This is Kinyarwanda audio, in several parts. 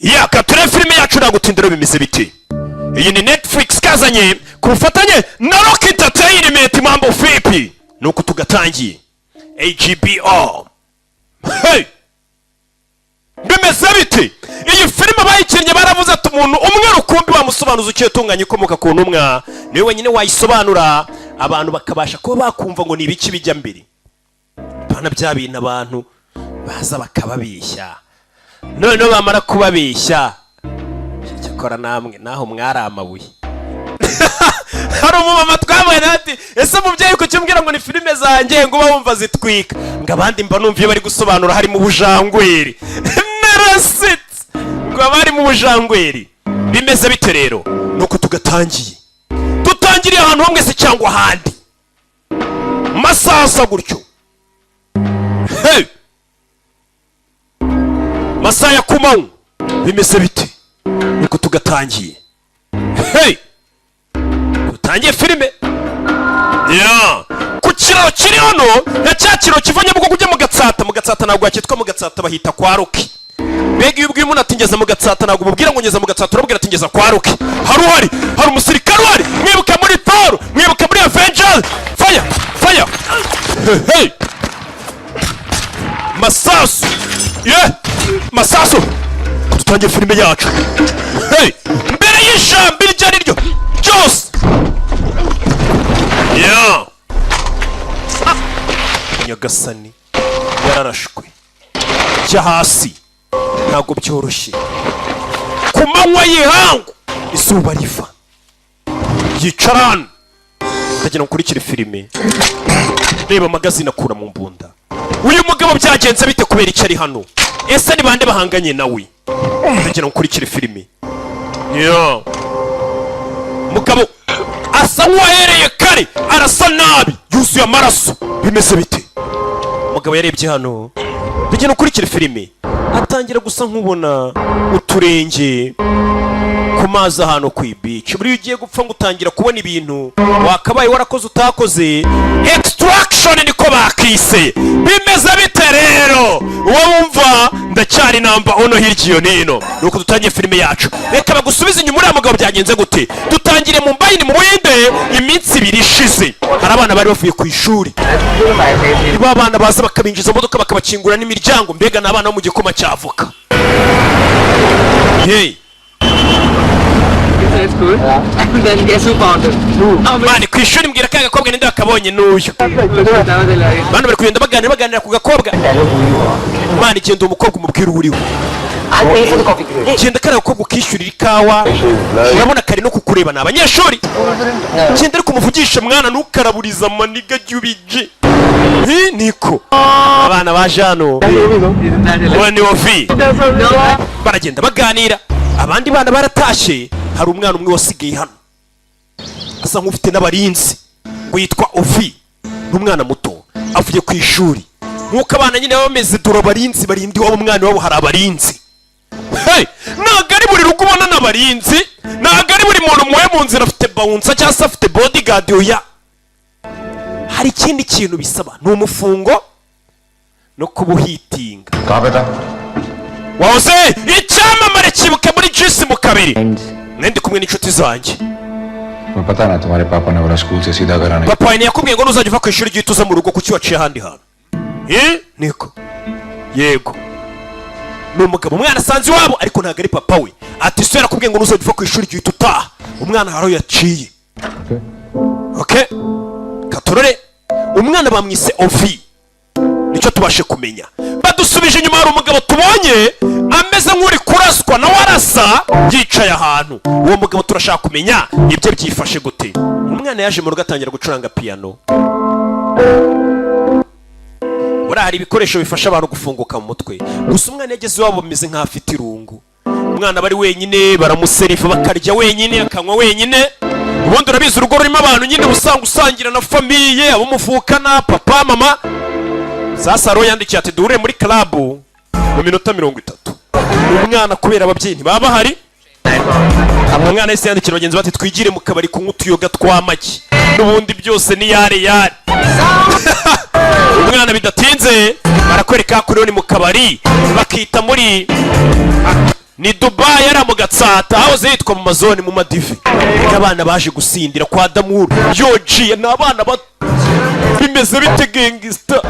Yaka turebe filime yacu, nagutindira. Bimeze biti? Iyi ni Netflix kazanye ku bufatanye na Rock Entertainment. Mambo vipi? Nuko tugatangiye AGBO. Hey! Bimeze biti? Iyi filime bayikinnye baravuze ati umuntu umwe rukumbi wamusobanuza uciye utunganya ikomoka ku ntumwa, niwe wenyine wayisobanura, abantu bakabasha kuba bakumva ngo ni ibiki bijya mbere. Bana, bya bintu abantu baza bakababeshya, noneho bamara kubabeshya, cyakora namwe naho mwari amabuye. Hari umumama twabonye ati: "Ese mubyeyi, kuki umbwira ngo ni filime zanjye, ngo uba wumva zitwika, ngo abandi mba numva iyo bari gusobanura harimo ubujangweri?" Narasetse ngo haba harimo ubujangweri. Bimeze bite rero? Nuko tugatangiye, dutangiriye ahantu hamwe se cyangwa ahandi, masaha gutyo. Hey! Masaha ya kumanywa. Bimeze bite? Nuko tugatangiye. Hey! Dutangiye filime ya ku kiraro kiri hano, na cya kiraro kiva Nyabugogo ujya mu Gatsata. Mu Gatsata ntabwo hakitwa mu Gatsata, bahita kwa Roki. Mbega iyo ubwiye umuntu ati "Ngeza mu Gatsata", ntabwo umubwira ngo "Ngeza mu Gatsata", urabwira ati "Ngeza kwa Roki". Hari uhari, hari umusirikare uhari. Mwibuka muri Thor, mwibuka muri Avengers. Fire, fire! Hey! Masasu ye, masasu! Dutangiye filime yacu. Hey! Mbere y'ijambo iryo ari ryo ryose, yeah. Nyagasani, yararashwe. Jya hasi, ntabwo byoroshye. Ku manywa y'ihangu, izuba riva, yicara hano. Ndagira ngo ukurikire filime. Reba amagazine akura mu mbunda. Uyu mugabo byagenze bite? Kubera icyo ari hano? Ese ni bande bahanganye nawe? Ndagira ngo ukurikire filime. Yeah. Mugabo asa nk'uwahereye kare, arasa nabi, yuzuye amaraso. Bimeze bite? Mugabo yarebye hano. Ndagira ngo ukurikire filime. Atangira gusa nk'ubona uturenge ku mazi ahantu ku ibici. Buriya ugiye gupfa ngo utangira kubona ibintu wakabaye warakoze utakoze. Extraction niko bakise. Bimeze bite rero? Uwo wumva ndacyari namba uno hirya iyo nino. Nuko dutangiye filime yacu. Reka bagusubize inyuma. Uriya mugabo byagenze gute? Dutangire mu mbayini mu Buhinde, iminsi 2 ishize. Hari abana bari bavuye ku ishuri, ba bana baza bakabinjiza mu modoka, bakabakingura n'imiryango. Mbega ni abana bo mu gikoma cy'avoka. Hey! It's cool. And then guess who found it? Man, ku ishuri mbwira ka gakobwa ninde wakabonye? N'uyu. Bana bari kugenda baganira, baganira ku gakobwa. Man, genda uwo mukobwa umubwire uwo uriwe. Genda kariya gakobwa ukishyurira ikawa. Urabona kari no kukureba, ni abanyeshuri. Genda ariko umuvugishe mwana, ntukaraburiza amaniga jya ubije. Hi, niko abana baje hano. Uwo ni Ovi. Baragenda baganira, abandi bana baratashye. Hari umwana umwe wasigaye hano, asa nk'ufite n'abarinzi, ngo yitwa Ovi. Ni umwana muto, avuye ku ishuri. Nk'uko abana nyine baba bameze, dore abarinzi barinda iwabo. Umwana iwabo hari abarinzi. Hey! Ntabwo ari buri rugo ubona n'abarinzi, ntabwo ari buri muntu muwe mu nzira afite bouncer cyangwa se afite bodyguard. Oya, hari ikindi kintu bisaba, ni umufungo no kuba uhitinga. कहाँ पे था? Wahoze icyamamare cyibuka muri jisi mu kabiri, nari ndi kumwe n'inshuti zanjye. तुम्हें पता ना, तुम्हारे पापा ने बोला स्कूल से सीधा घर आने। Papa wawe ntiyakubwiye ngo nuzajya uva ku ishuri ujye uza mu rugo? Kuki waciye ahandi hantu? Eh, niko yego, ni umugabo umwana asanze iwabo, ariko ntabwo ari papa we. Ati: "So yarakubwiye ngo nuzajya uva ku ishuri ujye uhita utaha." Umwana hari aho yaciye. Okay, katorore. Umwana bamwise Ovi, nicyo tubashe kumenya. Badusubije inyuma, hari umugabo tubonye ameze nk'uri kuraswa, nawe arasa, yicaye ahantu. Uwo mugabo turashaka kumenya ibyo byifashe gute. Umwana yaje mu rugo atangira gucuranga piyano. Buriya hari ibikoresho bifasha abantu gufunguka mu mutwe. Gusa umwana yageze iwabo bameze nk'aho afite irungu. Umwana aba ari wenyine, baramuseriva bakarya wenyine, akanywa wenyine. Ubundi urabizi, urugo rurimo abantu nyine uba usanga usangira na famille, abo muvukana, papa, mama. Sasa rero yandikiye ati: "Duhure muri club mu minota 30." Umwana kubera ababyeyi ntibaba bahari, umwana yahise yandikira bagenzi be ati: "Twigire mu kabari kunywa utuyoga tw'amagi, n'ubundi byose ni yare yare." Umwana bidatinze barakwereka kuri ni mu kabari bakita muri Ni Dubayi, yari mu Gatsata, hahoze hitwa mu mazone, mu madive. Abana baje gusindira kwa Damuru yojiye, ni abana bato. Bimeze bite, gangster?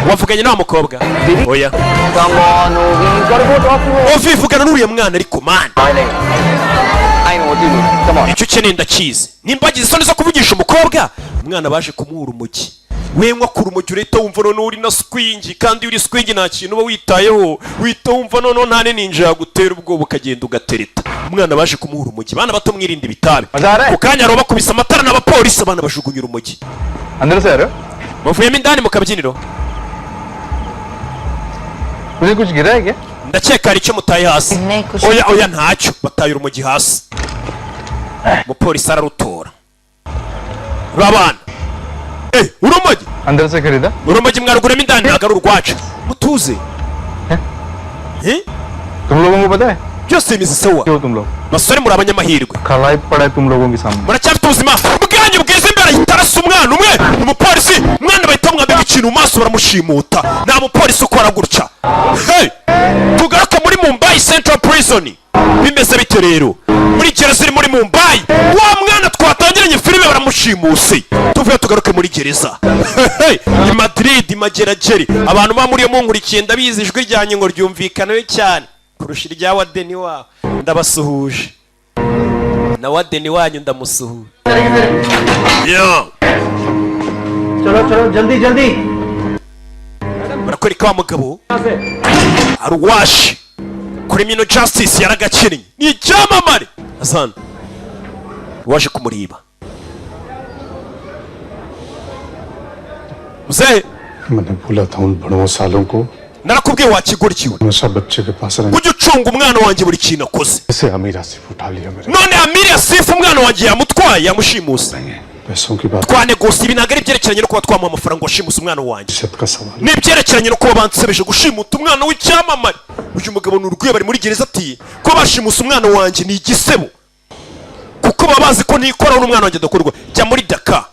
Wavuganye n'wa mukobwa? Oya. Come on, Ovi, you gotta go talk to her. Ovi, vugana n'uriya mwana ariko, man. I know what you need. Come on. Icyo ukeneye ndakizi. Nimba agize isoni zo kuvugisha umukobwa, umwana baje kumuha urumogi. Wenywa ku rumogi, urahita wumva noneho uri na swingi, kandi iyo uri swingi nta kintu uba witayeho, uhita wumva noneho nta ninja yagutera ubwoba, ukagenda ugatereta. Umwana baje kumuha urumogi. Bana bato, mwirinde ibitabi. Ku kanya rero bakubise amatara n'abapolisi, abana bajugunya urumogi. अंदर से आ रहे हो? Bavuyemo indani mu kabyiniro. मुझे कुछ गिरा है क्या? Ndakeka hari icyo mutaye hasi. नहीं, कुछ Oya, oya, ntacyo. Bataye urumogi hasi, umupolisi ararutora. Urabana, eh, urumogi. अंदर से खरीदा? Urumogi mwaruguramo indani, ntabwo ari urwacu, mutuze. Eh? तुम लोगों को पता है Byose bimeze sawa. क्यों तुम लोग Basore, muri abanyamahirwe. खलाई पड़ा है तुम लोगों के सामने। Muracyafite ubuzima bwanyu bwiza. Imbere ahita arasa umwana umwe, umupolisi. Umwana bahita bamwambika ikintu mu maso, baramushimuta. Nta mupolisi ukora gutya. Hey! Tugaruke muri Mumbai Central Prison. Bimeze bite rero muri gereza iri muri Mumbai? Wa mwana twatangiranye filime baramushimuse. Tuvuye, tugaruke muri gereza. Hey! I Madrid, Mageragere, abantu ba muri iyo munkurikiye, ndabizi, ijwi ryanjye ngo ryumvikanayo cyane kurusha irya wadeni wawe. Ndabasuhuje, na wadeni wanyu ndamusuhuje. Yeah. चलो चलो, जल्दी जल्दी। Barakwereka wa mugabo aruwashi Criminal Justice, yaragakinnye, ni icyamamare. Azana waje kumureba muzehe. मैंने बोला था उन बड़ों सालों को Narakubwiye wakigoryiwe. हमेशा बच्चे के पास रहने Ujye ucunga umwana wanjye buri kintu akoze. से अमीरा सिर्फ उठा लिया मेरे None Amiri Asifu, umwana wanjye yamutwaye, yamushimuse. पैसों की बात Twanegosi ibi, ntabwo ari ibyerekeranye no kuba twamuha amafaranga washimuse umwana wanjye. इज्जत का सवाल। Ni ibyerekeranye no kuba bansebeje gushimuta umwana w'icyamamare. Uyu mugabo ni urwego, bari muri gereza, ati ko bashimuse umwana wanjye ni igisebo, kuko baba bazi ko nikoraho n'umwana wanjye adakorwa. Jya muri Daka.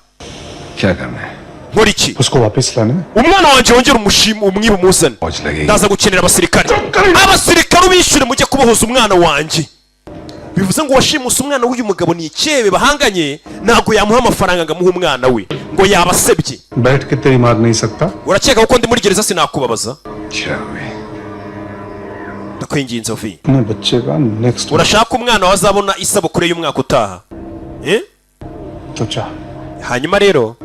क्या करना है? Nkora iki? उसको वापस लाने में Umwana wanjye wongere umushima, umwiba umuzane. फौज लगेगी। Ndaza gukenera abasirikare. Abasirikare ubishyure, mujye kubohoza umwana wanjye. Bivuze ngo washimuse umwana w'uyu mugabo ni icyebe bahanganye, ntabwo yamuha amafaranga ngo amuhe umwana we, ngo yabasebye. बैठ के तेरी मार नहीं सकता। Urakeka ko ndi muri gereza sinakubabaza? अच्छा हुई। Ndakwinginze, Ovi. अपने बच्चे का next Urashaka umwana wawe azabona isabukuru y'umwaka utaha, eh? तो चाह Hanyuma rero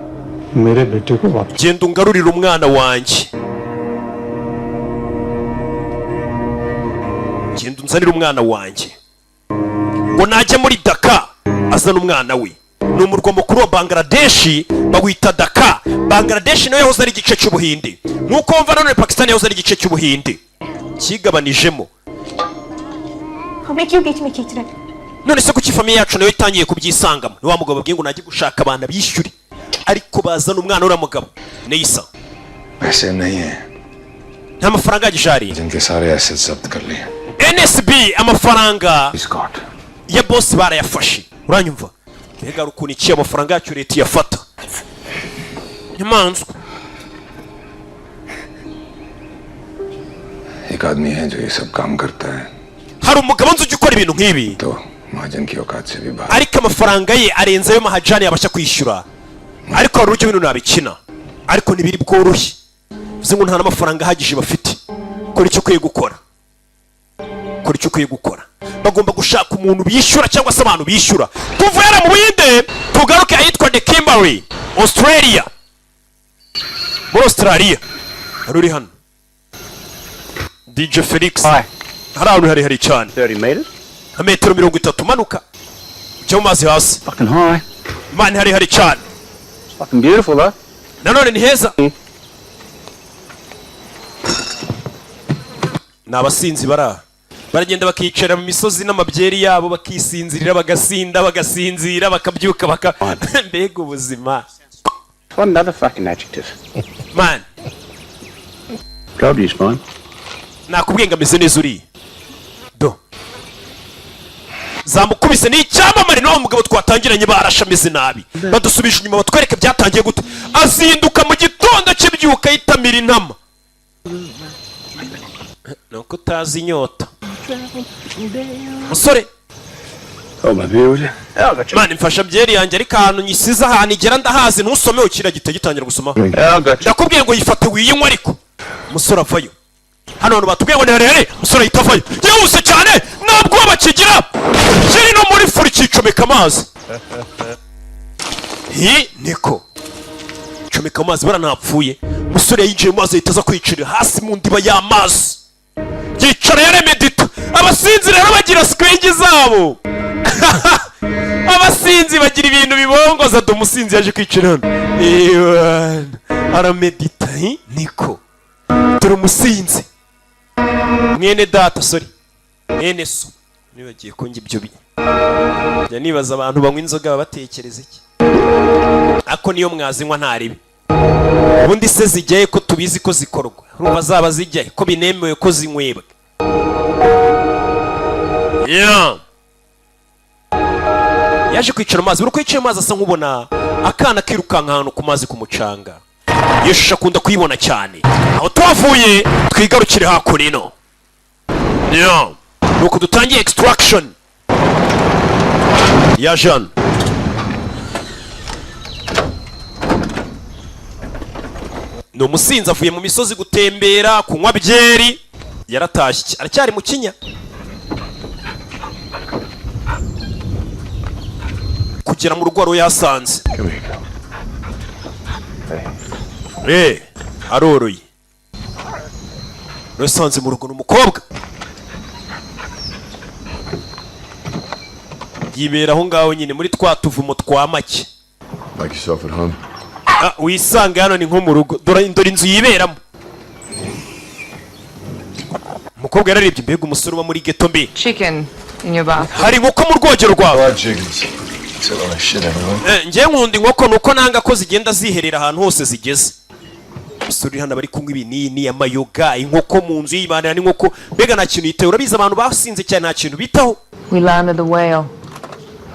मेरे बेटे को वापस genda ungarurire umwana wanjye, genda unzanire umwana wanjye. Ngo najya muri Daka azana umwana we. Ni umurwa mukuru wa Bangladeshi, bawita Daka. Bangladeshi nayo yahoze ari igice cy'Ubuhinde, nk'uko wumva nanone Pakistan yahoze ari igice cy'Ubuhinde cyigabanijemo. हमें क्यों बीच में खींच रहे? None se kuki famille yacu nayo itangiye kubyisangamo? Ni wa mugabo babwiye ngo najye gushaka abantu bishyure, ariko bazana umwana uriya mugabo Neisa. पैसे नहीं है। Nta mafaranga ahagije hariya. जिनके सारे एसेट जब्त कर लिए। NSB amafaranga Scott. Ya bosi barayafashe, uranyumva? Mbega hari ukuntu iciye amafaranga yacu leta iyafata nyamanzwa. एक आदमी है जो ये सब काम करता है। Hari umugabo nzi ujya ukora ibintu nk'ibi. तो महाजन की औकात से भी बाहर। Ariko amafaranga ye arenze ayo mahajani yabasha kwishyura, ariko hari uburyo bino nabikina, ariko ntibiri bworoshye. Bivuze ngo nta n'amafaranga ahagije bafite. Kora icyo ukwiye gukora, kora icyo ukwiye gukora. Bagomba gushaka umuntu bishyura cyangwa se abantu bishyura. Tuvuye mu Buhinde, tugaruke ahitwa The Kimberley, Australia. Muri Australia hari uri hano, DJ Felix, hari ahantu harehare cyane. 30 meters? Nka metero 30 umanuka ujya mu mazi hasi. Fucking high. Mani, harehare cyane. It's fucking beautiful though. Nanone ni heza. Ni abasinzi bari aha, baragenda bakicara mu misozi n'amabyeri yabo, bakisinzirira, bagasinda, bagasinzira, bakabyuka, baka mbega ubuzima. What another fucking adjective. Man. Told you he's fine. Nakubwiye ngo ameze neza uriya. Do zamukubise, ni icyamamare. N'uwo mugabo twatangiranye barashe ameze nabi. Badusubije inyuma, batwereke byatangiye gute. Azinduka mu gitondo, akibyuka yitamira intama. Ni uko utazi inyota, musore. Oh, my beer, would you? Yeah, I got you. Mana, mfasha byeri yanjye, ariko ahantu nyisize, ahantu igera ndahazi. Ntusome, ukira gihita gitangira gusoma. Yeah, I got you. Ndakubwiye ngo yifate wiyinywe. Ariko umusore avayo hano hantu batubwiye ngo ni harehare. Umusore ahita avayo yihuse cyane, nta bwoba kigira. Kiri no muri furi, kicomeka amazi. Hi niko comeka amazi bara ntapfuye. Umusore yinjiye mu mazi, ahita aza kwiyicarira hasi mu ndiba y'amazi, yicara yaremedita. Abasinzi rero bagira swingi zabo, abasinzi bagira ibintu bibongoza. Dore umusinzi yaje kwicara hano. Ewana, aramedita. Hi niko, dore umusinzi mwene data, sorry, mwene so. Nibagiye ko njye ibyo njya nibaza, abantu banywa inzoga baba batekereza iki? Ako niyo mwazinywa ntaribi. Ubundi se zijyaye ko tubizi ko zikorwa? Urumva zaba zijyaye ko binemewe ko zinywebwa? Yeah. Yaje kwicara amazi. Buri uko yicaye amazi asa nk'ubona akana kirukanka ahantu ku mazi ku mucanga. Iyo shusho akunda kuyibona cyane. Aho tuhavuye, twigarukire hakuno. Yeah. Nuko dutangiye extraction ya Jean. Ni umusinzi, avuye mu misozi gutembera, kunywa byeri, yaratashye, aracyari mu kinya. Kugera mu rugo wari yasanze. Come here, girl. Aroroye. Yasanze mu rugo ni umukobwa yibera aho ngaho nyine muri twa tuvumo twa make. Make yourself at home. Ah, wisange hano ni nko mu rugo. Dore dore inzu yiberamo. Umukobwa yararebye, mbega umusore uba muri ghetto mbi! Chicken in your bath. Hari inkoko mu rwogero rwawe. I like chickens. Except when they shit everywhere. Njye nkunda inkoko, nuko nanga ko zigenda ziherera ahantu hose zigeze. Umusore uri hano bari kunywa ibinini, amayoga, inkoko mu nzu, yibanira n'inkoko. Mbega nta kintu yitaye. Urabizi, abantu basinze cyane nta kintu bitaho. We landed the whale.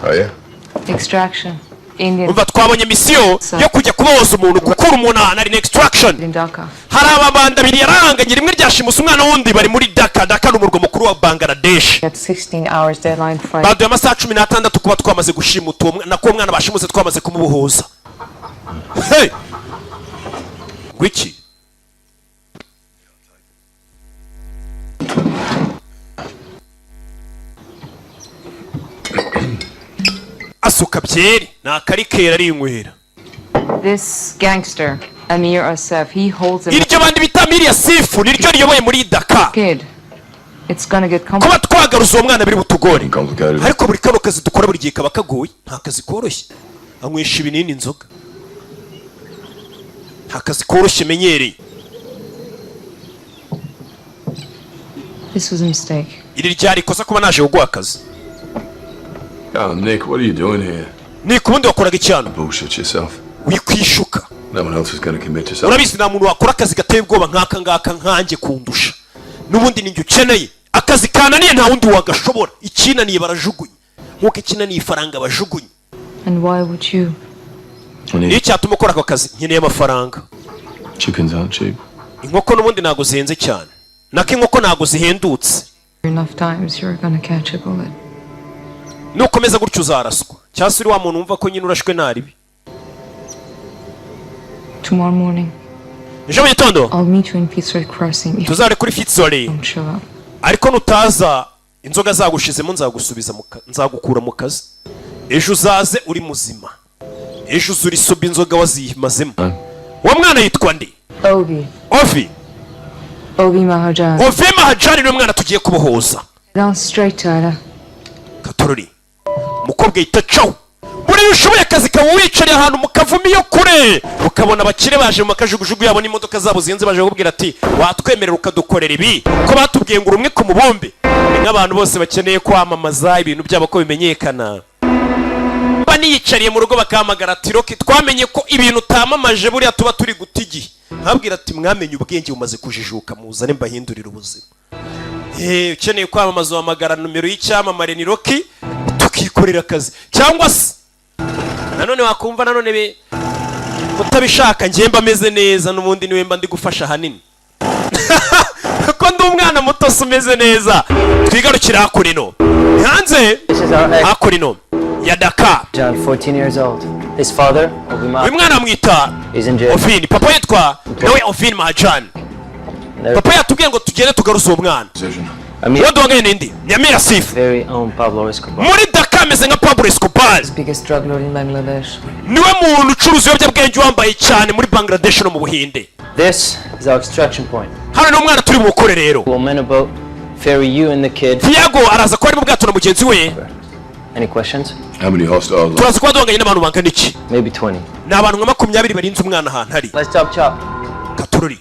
Oh, yeah? Extraction. Indian Umva, twabonye misiyo yo kujya kubohoza umuntu, gukura umuntu ahantu ari, extraction. in Dhaka. Hari ababanda abiri yarahanganye, rimwe ryashimuse umwana wundi, bari muri Daka. Daka ni umurwa mukuru wa Bangladesh. At 16 hours deadline Friday. Baduye amasaha 16 kuba twamaze gushimuta uwo nako uwo mwana bashimuse twamaze kumubohoza. Hey! Ngwiki? Asuka byeri, ni akarikera, arinywera. This gangster, Amir Asef, he holds a Iryo bandi bita Miriya Sifu niryo riyoboye muri Daka. kid. It's gonna get Kuba complicated. twagaruza uwo mwana biri butugore. Complicated. Ariko buri kano kazi dukora buri gihe kaba kagoye, nta kazi koroshye. Anywesha ibinini, inzoga, nta kazi koroshye menyereye. This was a mistake. Iri ryari ikosa kuba naje kuguha akazi. Oh, Nick, what are you doing here? Ni ku bundi wakoraga icyano? Bullshit yourself. Wikwishuka. No one else is gonna commit to something. Urabizi, nta muntu wakora akazi gateye ubwoba nk'aka ngaka nkanjye kundusha. N'ubundi ninjye ukeneye. Akazi kananiye nta wundi wagashobora. Ikinaniye barajugunya, nk'uko ikinaniye ifaranga bajugunya. And why would you? I Niyo need cyatuma ukora ako kazi? Nkeneye amafaranga. Chickens aren't cheap. Inkoko n'ubundi ntabwo zihenze cyane, nako inkoko ntabwo zihendutse. Enough times you're gonna catch a bullet. Nukomeza gutyo uzaraswa, cyangwa se uri wa muntu wumva ko nyine urashwe naribi. Tomorrow morning, Ejo mu gitondo I'll meet you in Fitzroy Crossing if tuzare kuri Fitzroy. you don't show up. Ariko nutaza inzoga zagushizemo, nzagusubiza nzagukura mu kazi. Ejo uzaze uri muzima, ejo uze uri soba, inzoga wazimazemo. Uwo mwana yitwa nde? Obi. Ovi. Obi Mahajan. Ovi Mahajani niwe mwana tugiye kubohoza. Down straight, Tyler. Katorori, umukobwa yita cawu. Buriya ushoboye akazi kaba wicariye ahantu mu kavumo iyo kure, ukabona abakire baje mu makajugujugu yabo n'imodoka zabo zihenze, baje kukubwira ati: "Watwemerera ukadukorera ibi ko batubwiye ngo uri umwe ku mubumbe?" Ni nk'abantu bose bakeneye kwamamaza ibintu byabo ko bimenyekana. Mba niyicariye mu rugo, bakahamagara ati: "Rocky, twamenye ko ibintu utamamaje buriya tuba turi guta igihe." Nkabwira ati: "Mwamenye ubwenge, bumaze kujijuka, muzane mbahindurire ubuzima." Ukeneye kwamamaza uhamagara nomero y'icyamamare ni Rocky, tukikorera akazi. Cyangwa se nanone wakumva nanone utabishaka, njye mba ameze neza n'ubundi niwe mba ndi gufasha ahanini, ko ndi Ndi umwana muto se umeze neza. Twigarukire hakurino hanze. This is our ex. Hakurino ya Daka. John, 14 years old. His father, Obi Uyu mwana amwita is in jail. Ovin. Papa yitwa nawe Ovin Mahajan. Papa yatubwiye ngo tugende tugaruze uwo mwana. Decision. Amir, Uwo duhanganye n'indi ni Amir Asif. very own Pablo Escobar. Muri Daka ameze nka Pablo Escobar. Biggest drug lord in Bangladesh. Niwe muntu ucuruza ibiyobyabwenge wambaye cyane muri Bangladesh no mu Buhinde. This is our extraction point. Hano ni umwana turi bukore rero. We'll man a boat, ferry you and the kid. Tiago araza kuba ari mu bwato na mugenzi we. Any questions? How many hostiles? Turaza kuba duhanganye n'abantu bangana iki? Maybe 20. Ni abantu nka 20 barinze umwana ahantu ari. Let's chop chop. Katururi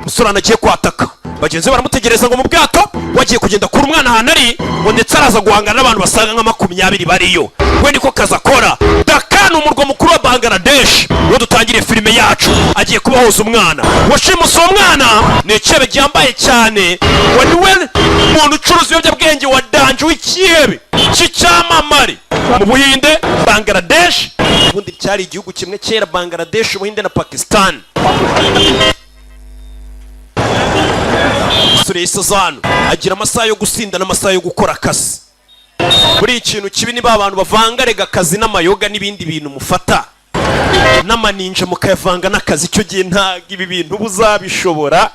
umusore anagiye kwataka, bagenzi be baramutegereza ngo mu bwato wagiye kugenda kura umwana ahantu ari, ngo ndetse araza guhangana n'abantu basaga nka 20 bariyo. We niko kazi akora. Daka ni umurwa mukuru wa Bangladesh. Uwo dutangiriye filime yacu agiye kubahoza umwana washimuse. Uwo mwana ni icyebe gihambaye cyane, ngo niwe muntu ucuruza ibiyobyabwenge wa danger, w'ikihebe cy'icyamamare mu Buhinde. Bangladesh ubundi cyari igihugu kimwe kera, Bangladesh, Ubuhinde na Pakistan. Umusore yahise aza hano, agira amasaha yo gusinda n'amasaha yo gukora akazi. Buri ikintu kibi niba abantu bavanga rega akazi n'amayoga n'ibindi bintu mufata n'amaninja mukayavanga n'akazi, icyo gihe ntabwo ibi bintu uba uzabishobora.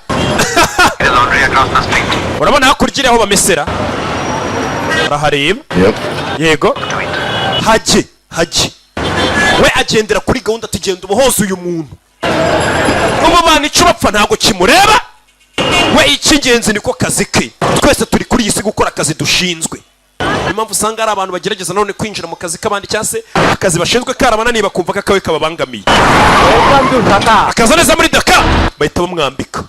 Urabona hakurya iri aho bamesera, arahareba. Yep. Yego, hajye hajye. We agendera kuri gahunda, tugenda ubuhoza uyu muntu ubu bana icyo bapfa ntabwo kimureba we, icy'ingenzi niko kazi ke. Twese turi kuri iyi si gukora akazi dushinzwe. Niyo mpamvu usanga hari abantu bagerageza none kwinjira mu kazi k'abandi, cyangwa se akazi bashinzwe karabananiye, bakumva ko akawe kababangamiye. Akaza neza muri Daka, bahita bamwambika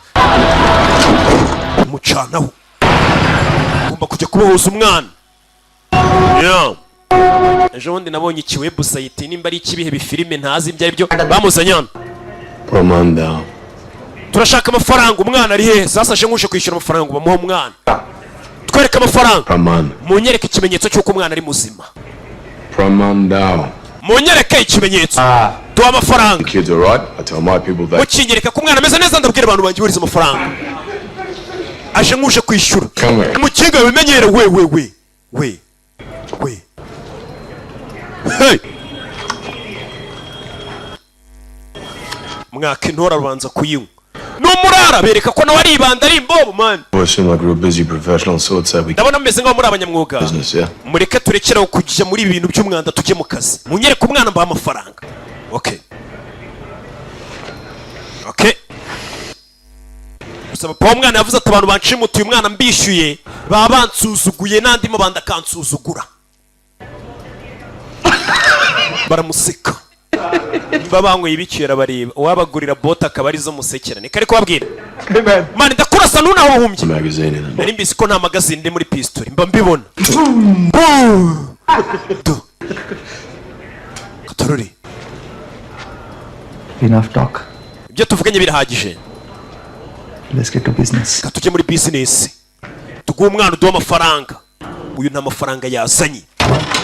umucanaho. Ugomba kujya kubohoza umwana. Yeah. Ejo bundi nabonye iki website, nimba ari ikibihe bifilime ntazi ibyo ari byo, bamuzanye hano. Praman down. Turashaka amafaranga, umwana ari hehe? Sasa aje nk'uje kwishyura amafaranga ngo bamuhe umwana. Twereke amafaranga. Praman. Munyereke ikimenyetso cy'uko umwana ari muzima. Praman down. Munyereke ikimenyetso, duha amafaranga. The kid's alright. I tell my people that. Mukinyereka ko umwana ameze neza, ndabwira abantu banjye buriza amafaranga. Aje nk'uje kwishyura. Come here. Umukinga wimenyere we we we we we, hey! Mwaka intora rubanza kuyinywa n'umurara, bereka ko nawe ari ibanda, ari imbobo man. Boys seem like real busy professionals, so it's that we Ndabona mumeze nk'aho muri abanyamwuga. business, yeah? Mureke turekeraho kujya muri ibi bintu by'umwanda, tujye mu kazi. Munyereke umwana mbaha amafaranga. Okay. Gusa papa w'umwana yavuze ati: "Abantu banshimutiye umwana mbishyuye baba bansuzuguye, n'andi mabanda akansuzugura." Baramuseka. Niba banyweye ibikera bareba uwabagurira bote akaba arizo musekera, niko ari kubabwira. Man, ndakurasa ntunahuhumbye. Magazine in it. Nari mbizi ko nta magazine iri muri pistori, mba mbibona. Du. Katorori. Enough talk. Ibyo tuvuganye birahagije. Let's get to business. Reka tujye muri business, tuguhe umwana, uduhe amafaranga. Uyu nta mafaranga yazanye.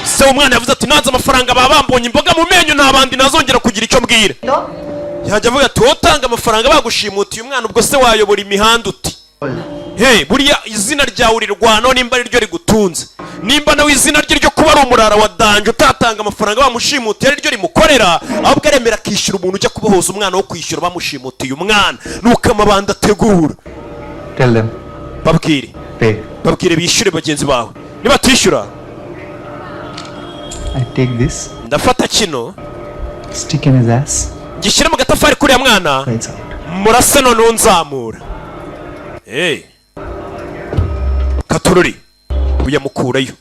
Se umwana yavuze ati: "Nanze amafaranga, baba bambonye imboga mu menyo, nta bandi nazongera kugira icyo mbwira." Yajya avuga ati: "Wowe utanga amafaranga bagushimutiye umwana, ubwo se wayobora imihanda uti?" Hey, buriya izina ryawe urirwanaho nimba ari ryo rigutunze, nimba nawe izina rye ryo kuba ari umurara wa danger utatanga amafaranga bamushimutiye ari ryo rimukorera, ahubwo aremera akishyura umuntu ujya kubohoza umwana wo kwishyura bamushimutiye umwana, nuko amabanda ategura. Tell them. Babwire. Pay. Babwire bishyure bagenzi bawe, nibatishyura I take this, ndafata kino, stick in his ass, gishyire mu gatafari kuriya mwana, lights out. Murase noneho nzamura. Hey. Katururi uyamukurayo.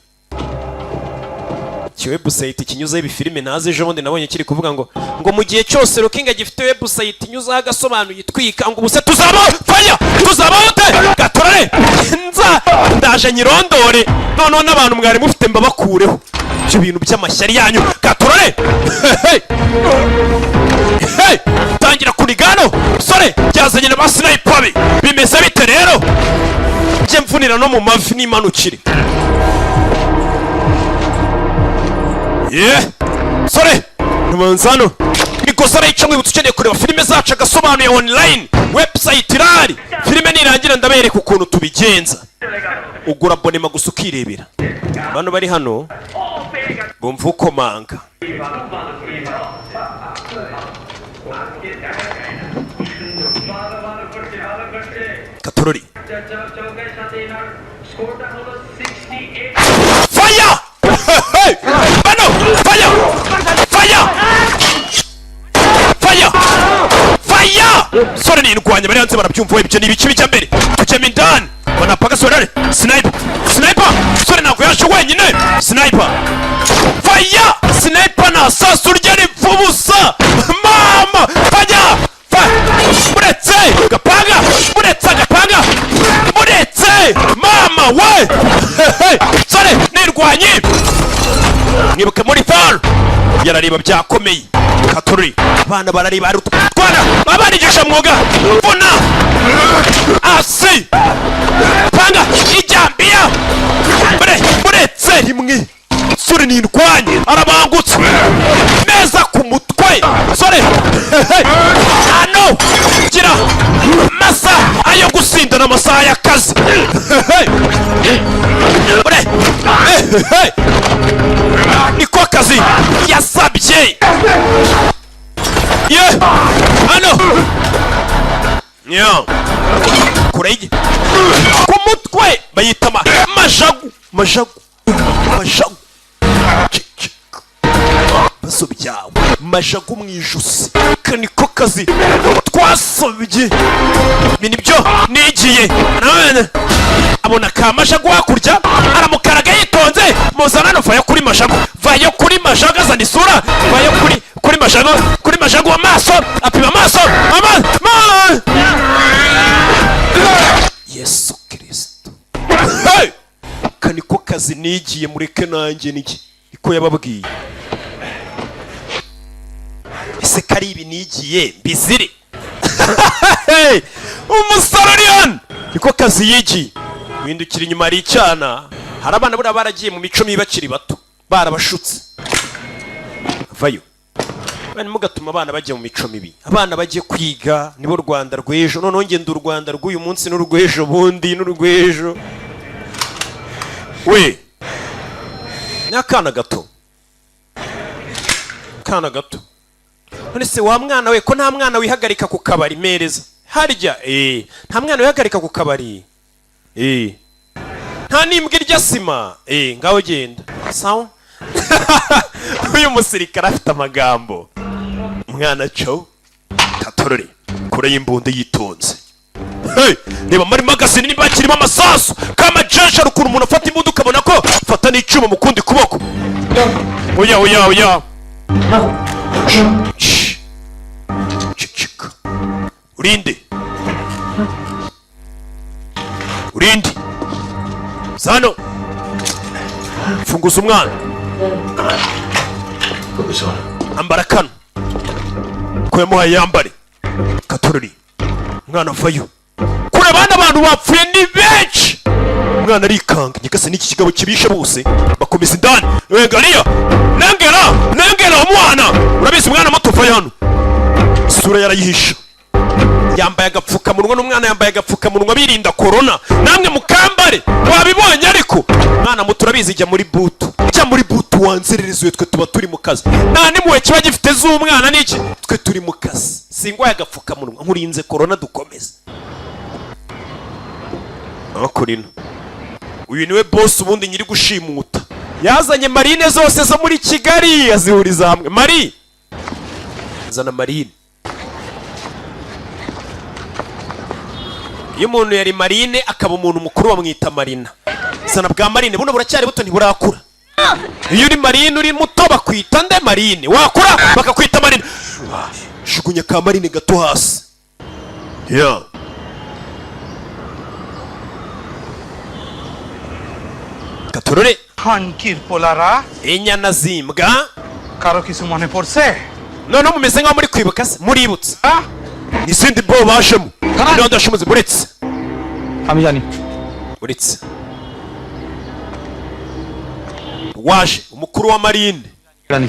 Iki website kinyuzeho ibifilime ntazi, ejo bundi nabonye kiri kuvuga ngo mu gihe cyose Rukinga gifite website inyuzeho agasobanuye itwika, ngo ubuse tuzabaho faya, tuzabaho te gatorore. Nza ndaje nyirondore noneho n'abantu mwari mufite mbabakureho ibyo bintu by'amashyari yanyu. Gatorore. Hey! Hey! Tangira kunigano sore byazanye na ba sniper be. Bimeze bite rero? Njye mvunira no mu mavi n'imanukire ye sore nubanza hano ni Imigozi arayica. Mwibutsa, ukeneye kureba filime zacu agasobanuye online, website irahari. Filime nirangira ndabereka ukuntu tubigenza. Ugura abonnement gusa ukirebera. Bano bari hano bumva ukomanga. Katorori, fire! Hey! Bano, fire, fire, fire, fire! Sore nindwanya bari hanze barabyumva. Ibyo ni ibiki bijya mbere? Tujyemo indani banapaka. Sore, sniper, sniper! Sore ntabwo yaje wenyine. Sniper, fire, sniper! Nta sasu rye ripfa ubusa. Mama, fire, fire! Muretse gapanga, muretse agapanga, muretse mama we! Sore nirwanye. Mwibuke muri Thor yarareba byakomeye. Katori, abana barareba, ari utwana abarigisha mwuga. Vuna asi panga ijambiya mure, muretse rimwe. Sore nindwanye arabangutse neza ku mutwe. Sore ano gira masa ayo gusinda n'amasaha y'akazi. Mure niko kazi yasabye ye hano yo kure ku mutwe bayita majagu, majagu, majagu. Ceceka ibibazo byawe, majagu mu ijosi. Aka niko kazi twasabye, ibi nibyo nigiye. None abona ka majagu hakurya, aramukaraga yitonze. Muzana, vayo kuri majagu, vayo kuri majagu. Azana isura, vayo kuri majagu, kuri majagu. Amaso, apima amaso, amaso. Yesu Kirisito! Hey! Aka niko kazi nigiye, mureke nanjye niki niko yababwiye. Ese kari ibi nigiye mbizire? Hey! Umusore uri hano niko kazi yigiye. Windukira inyuma, hari icyana. Hari abana buriya baragiye mu mico mibi bakiri bato, barabashutse. Vayo bane, mugatuma abana bajya mu mico mibi. Abana bajye kwiga, nibo Rwanda rw'ejo. Noneho ngenda u Rwanda rw'uyu munsi n'urw'ejo bundi n'urw'ejo. We ni akana gato, akana gato. None se wa mwana we, ko nta mwana wihagarika ku kabari? Mereza harya. Nta mwana wihagarika ku kabari, nta n'imbwa irya sima. Ngaho genda. Sawa. Uyu musirikare afite amagambo. Umwana co katorore kure y'imbunda yitonze. Hey, reba muri magazine niba kirimo amasasu. Kama jesha ukuntu umuntu afata imbunda, ukabona ko fata n'icyuma mu kundi kuboko. Oya, oya, oya! Shh. Ceceka. Urinde, urinde zano. Funguza umwana. Put this on. Ambara kano ko yamuhaye, yambare. Katorori, umwana avayo kure. Abandi abantu bapfuye ni benshi. Umwana arikanga, nyikase n'iki kigabo kibishe bose. Bakomeza indani. Wengariya nengera, nengera umwana. Urabizi, umwana muto vayo hano. Isura yarayihisha, yambaye agapfukamunwa, n'umwana yambaye agapfukamunwa, birinda korona. Namwe mukambare, wabibonye. Ariko mwana muto urabizi, jya muri boot, jya muri boot wanzerereze. Twe tuba turi mu kazi, nta n'impuhwe kiba gifite z'umwana n'iki. Twe turi mu kazi, singwaye agapfukamunwa, nkurinze korona. Dukomeze hakurino. Uyu niwe boss ubundi nyiri gushimuta. Yazanye marine zose zo muri Kigali, azihuriza hamwe. Mari zana marine. Iyo umuntu yari marine akaba umuntu mukuru bamwita marina. Zana bwa marine buno, buracyari buto, ntiburakura. Iyo uri marine uri muto bakwita nde? Marine. Wakura bakakwita marine. Jugunya ka marine gato hasi, yeah. Katorore. হানকির পোলারা। Inyana zimbwa. কারো কিছু মনে পড়ছে? Noneho mumeze nk'aho muri kwibuka se? Muributse izindi bo bajemo niba ndashimuze? Buretse. আমি জানি। Uretse waje umukuru wa marine. জানি।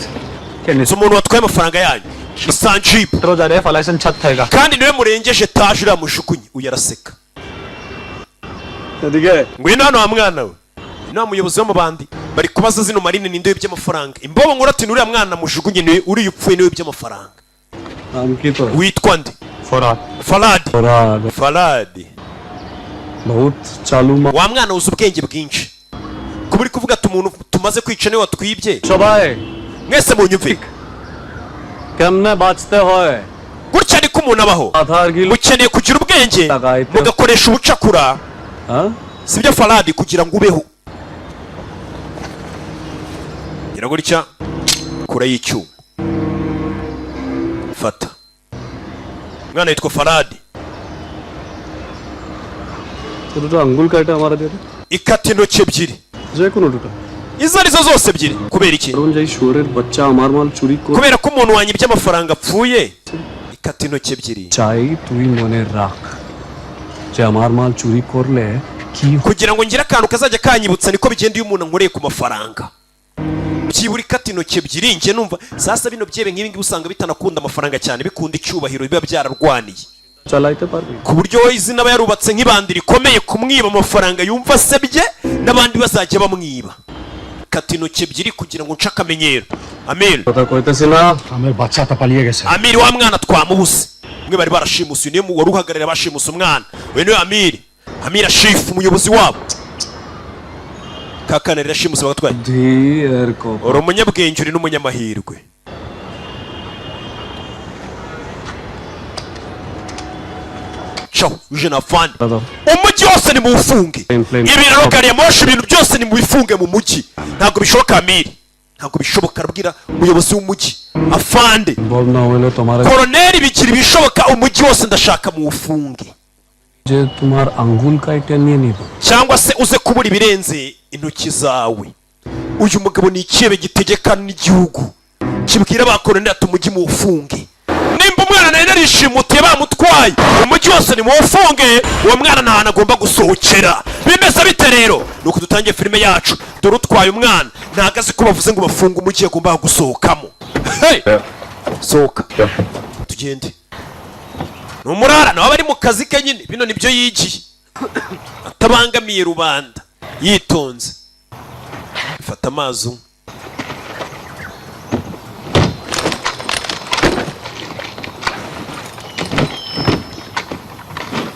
Si umuntu watwaye amafaranga yanyu? Ni Sanjib kandi niwe murengeje taje uriya mujugunye. Uyu araseka. Ngwino hano wa mwana we. Inama umuyobozi w'amabandi bari kubaza zino marine ninde wibye amafaranga. Imbobo nkuru ati: "Nuriya mwana mujugunye, niwe uriya upfuye, niwe wibye amafaranga." Witwa nde? Farad. Farad. बहुत चालू. Wa mwana, wuzi ubwenge bwinshi kuba uri kuvuga ati umuntu tumaze kwica niwe watwibye. সবাই Mwese munyumve. কেমনে বাঁচতে হয় Gutya niko umuntu abaho. Mukeneye kugira ubwenge, mugakoresha ubucakura, sibyo Faradi? Kugira ngo ubeho gira gutya, kure y'icyuma fata. Umwana yitwa Faradi. দুটো আঙ্গুল কাটা আমার দিয়ে। Ikata intoki ebyiri. যে কোনো দুটো। Izo arizo zose ebyiri. Kubera iki? কারণ যেই শুয়োরের বাচ্চা আমার মাল চুরি করে Kubera ko umuntu wanyibye amafaranga apfuye, ikata intoki ebyiri. চাই তুই মনে রাখ যে আমার মাল চুরি করলে কি Kugira ngo ngire akantu kazajya kanyibutsa, niko bigenda iyo umuntu ankoreye ku mafaranga. Byibura ikata intoki ebyiri. Njye numva sasa bino byebe nk'ibi ngibi usanga bitanakunda amafaranga cyane, bikunda icyubahiro biba byararwaniye, চালাইতে পারবি? ku buryo we izina aba yarubatse nk'ibandi rikomeye, kumwiba amafaranga yumva asebye n'abandi bazajya bamwiba. Kata intoki ebyiri kugira ngo nce akamenyero, Amir. কথা কইতেছি না আমার বাচ্চাটা পালিয়ে গেছে। Amiri, wa mwana twamubuze. Umwe bari barashimuse, uyu niwe wari uhagarariye abashimuse umwana. Uyu niwe Amiri, Amiri Ashifu, umuyobozi wabo. Kakana rirashimuse bagatwaye. Uri umunyabwenge, uri n'umunyamahirwe. Caho uje na fani. Umujyi wose nimuwufunge, ibiraro, gari ya moshi, ibintu byose nimubifunge mu mujyi. Ntabwo bishoboka Amiri, ntabwo bishoboka. Arabwira umuyobozi w'umujyi, afande. বল না হইলে তোমার Koroneri, bigira ibishoboka, umujyi wose ndashaka muwufunge. যে তোমার আঙ্গুল কাইটে নিয়ে নিব। Cyangwa se uze kubura ibirenze intoki zawe. Uyu mugabo ni ikirebe gitegeka n'igihugu, kibwira ba koroneri ati: "Umujyi muwufunge. Nimba umwana nari narishimutiye bamutwaye, umujyi wose nimuwufunge, uwo mwana nta hantu agomba gusohokera." Bimeze bite rero? Ni uko dutangiye filime yacu. Dore utwaye umwana ntabwo azi ko bavuze ngo bafunge umujyi, agomba gusohokamo. Hey! Sohoka tugende. Ni umurara nawe aba ari mu kazi ke nyine, bino nibyo yigiye, atabangamiye rubanda, yitonze. Fata amazi unywe.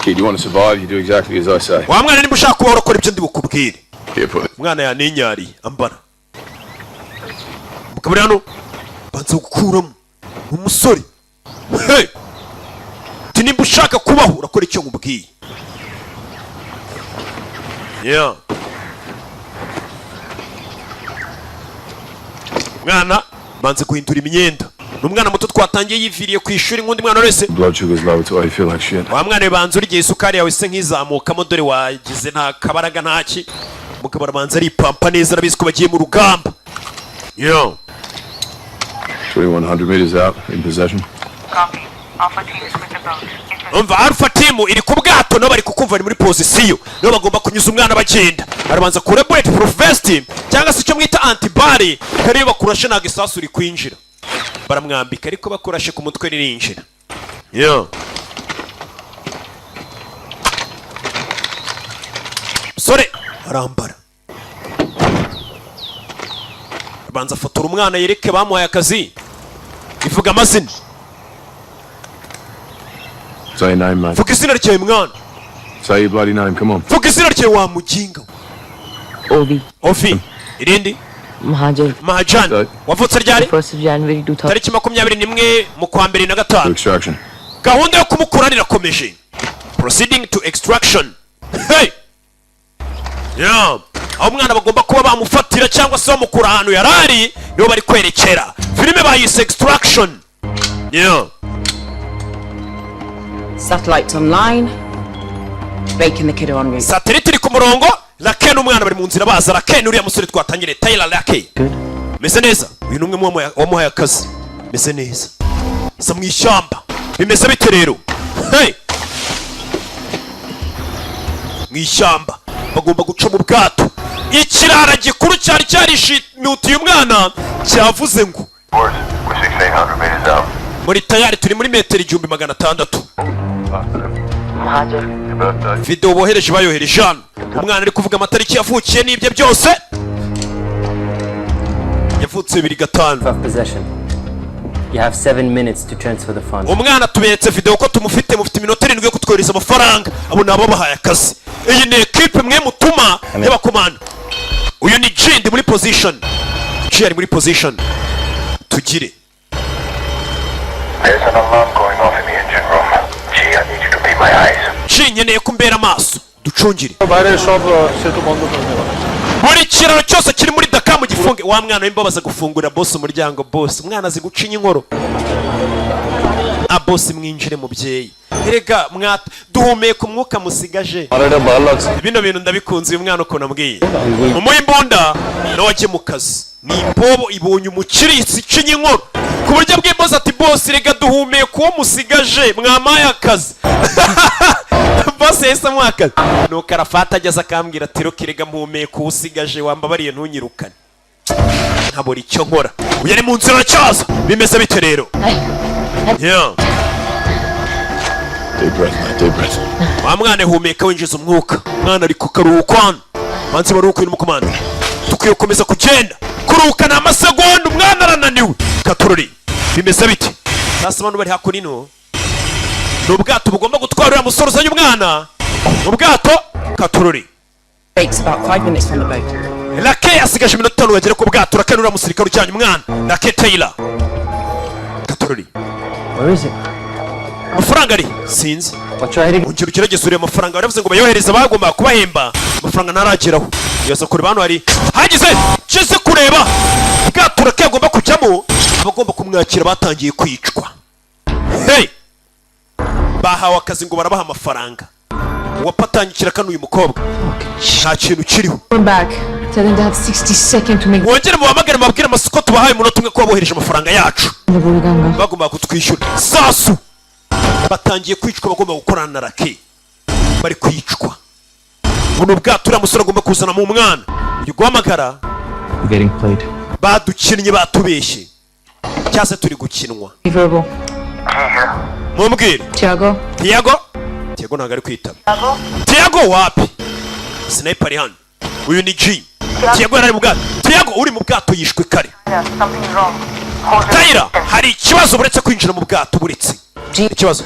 Kid, you want to survive, you do exactly as I say. Wa mwana, niba ushaka kubaho urakora ibyo ndi bukubwire. Here, put it. Umwana yaninyariye, ambara. Mukabari hano banza gukuramo umusore. Hey! Ati: "Nimba ushaka kubaho urakora icyo nkubwiye." Yeah. Mwana banze guhindura imyenda. Ni umwana muto twatangiye yiviriye ku ishuri nk'undi mwana wese. Blood sugar's low, it's why you feel like shit. Wa mwana we, banza urya, isukari yawe se nk'izamukamo. Dore wagize nta kabaraga ntaki. Umugabo arabanza aripampa neza, arabizi ko bagiye mu rugamba. Yo. 2100 meters out, in possession. Copy. Alpha team is with the boat. Umva, Alpha team iri ku bwato, nabo bari kukumva, bari muri position, nibo bagomba kunyuza umwana bagenda. Arabanza kure bullet proof vest cyangwa se icyo mwita anti-balle, kare iyo bakurashe ntabwo isasu rikwinjira. Baramwambika, ariko bakurashe ku mutwe ririnjira. Yo, sore arambara, abanza afotora umwana yereke bamuhaye akazi. Ivuga amazina. Say your name, mate. Vuga izina ryawe mwana. Say your bloody name, come on. Vuga izina ryawe wa muginga we. Ovi. Ovi, irindi? Mahajan. Mahajan. Wavutse ryari? 1st of January 2000. Tariki 21 mu kwa mbere na gatanu. Extraction. Gahunda yo kumukura irakomeje, proceeding to extraction. Hey! Yeah. Aho umwana bagomba kuba bamufatira cyangwa se bamukura ahantu yari ari, niho bari kwerekera. Filime bayise Extraction. Yeah. Satellites online. Rake and the kid are en route. Satelite iri ku murongo, Rake n'umwana bari mu nzira baza. Rake n'uriya musore twatangiriye, Tyler Rake. Meze neza. Uyu ni umwe mu wamuhaye akazi. Meze neza. Sa mu ishyamba bimeze bite rero? Hey! Mu ishyamba bagomba guca mu bwato. Ikirara gikuru cyari cyarishimutiye umwana cyavuze ngo We're 1600 meters out. Muri tayari, turi muri metero 1600. Video bohereje, bayohereje hano, umwana ari kuvuga amatariki yavukiye n'ibye byose. Yavutse 2005. Of possession. You have 7 minutes to transfer the funds. Umwana tuberetse video ko tumufite, mufite iminota 7 yo kutwohereza amafaranga. Abo ni ababahaye akazi. Iyi ni ekipe mwe mutuma y'abakomando. Uyu ni G, ndi muri position. G ari muri position. Tugire. There's an alarm going off in the engine room. G, I need you to be my eyes. G, nkeneye ko umbera amaso, ducungire buri kiraro cyose kiri muri Daka mu gifunge. Wa mwana w'imbabaza gufungurira boss umuryango. Boss, umwana azi gucinya inkoro. A boss, mwinjire mubyeyi. Erega mwata duhumeka umwuka musigaje. Bino bintu ndabikunze. Uyu mwana ukuntu ambwiye umuha imbunda nawe ajye mu kazi. Ni imbobo ibonye umukirisi icinya inkoro ku buryo bw'imbozi ati: "Boss, rega duhumeka uwo musigaje, mwamaye akazi." Boss yahise amuha akazi. Nuko arafata ageze akambwira ati: "Roki, rega mpumeka uwo usigaje, wambabariye ntunyirukane nkabura icyo nkora." Uyu ari mu nzira aracyaza. Bimeze bite rero? Yeah. Deep breath, mate. Deep breath. Wa mwana, humeka winjiza umwuka. Mwana ari ku karuhuko hano, banze baruhuka. Uyu n'umukomando, dukwiye gukomeza kugenda. Kuruhuka ni amasegonda, umwana arananiwe. Katurori, bimeze bite sasa? Abantu bari hakuno, ni ubwato bugomba gutwara uriya musore uzanye umwana. Ubwato, katurori. Breaks about 5 minutes from the boat. Rake asigaje iminota 5 bagere ku bwato. Rake n'uriya musirikare ujyanye umwana, Rake Taylor. Katurori. Where is it? Amafaranga ari? Sinzi. I'll try it again. Ongera ugerageze urebe amafaranga. Baravuze ngo bayohereze, bagomba kubahemba, amafaranga ntarageraho. Yaza kureba hano, hari hagize kize kureba ubwato Rake agomba kujyamo. Abagomba kumwakira batangiye kwicwa. Hey! Bahawe akazi ngo barabaha amafaranga. Uwapatangikira kano, uyu mukobwa, nta kintu kiriho. Come back. Tell them to have 60 seconds to make Wongere mubahamagare, mubabwire amasoko tubahaye umunota umwe ko bohereje amafaranga yacu. the Buruganga. Bagomba kutwishyura. Sasu batangiye kwicwa. Bagomba gukorana na Rake bari kwicwa. Buno ubwato uriya musore agomba kuzana mu mwana, uyu guhamagara. We're getting played. Badukinnye, batubeshye, cyangwa se turi gukinwa. Verbal. Mumbwire. Tiago. Tiago, Tiago ntabwo ari kwitaba. Tiago wapi? Sniper ari hano. Uyu ni G. Tiago yari ari mu bwato. Tiago uri mu bwato yishwe kare. Tayira, hari ikibazo. Buretse kwinjira mu bwato, buretse ikibazo.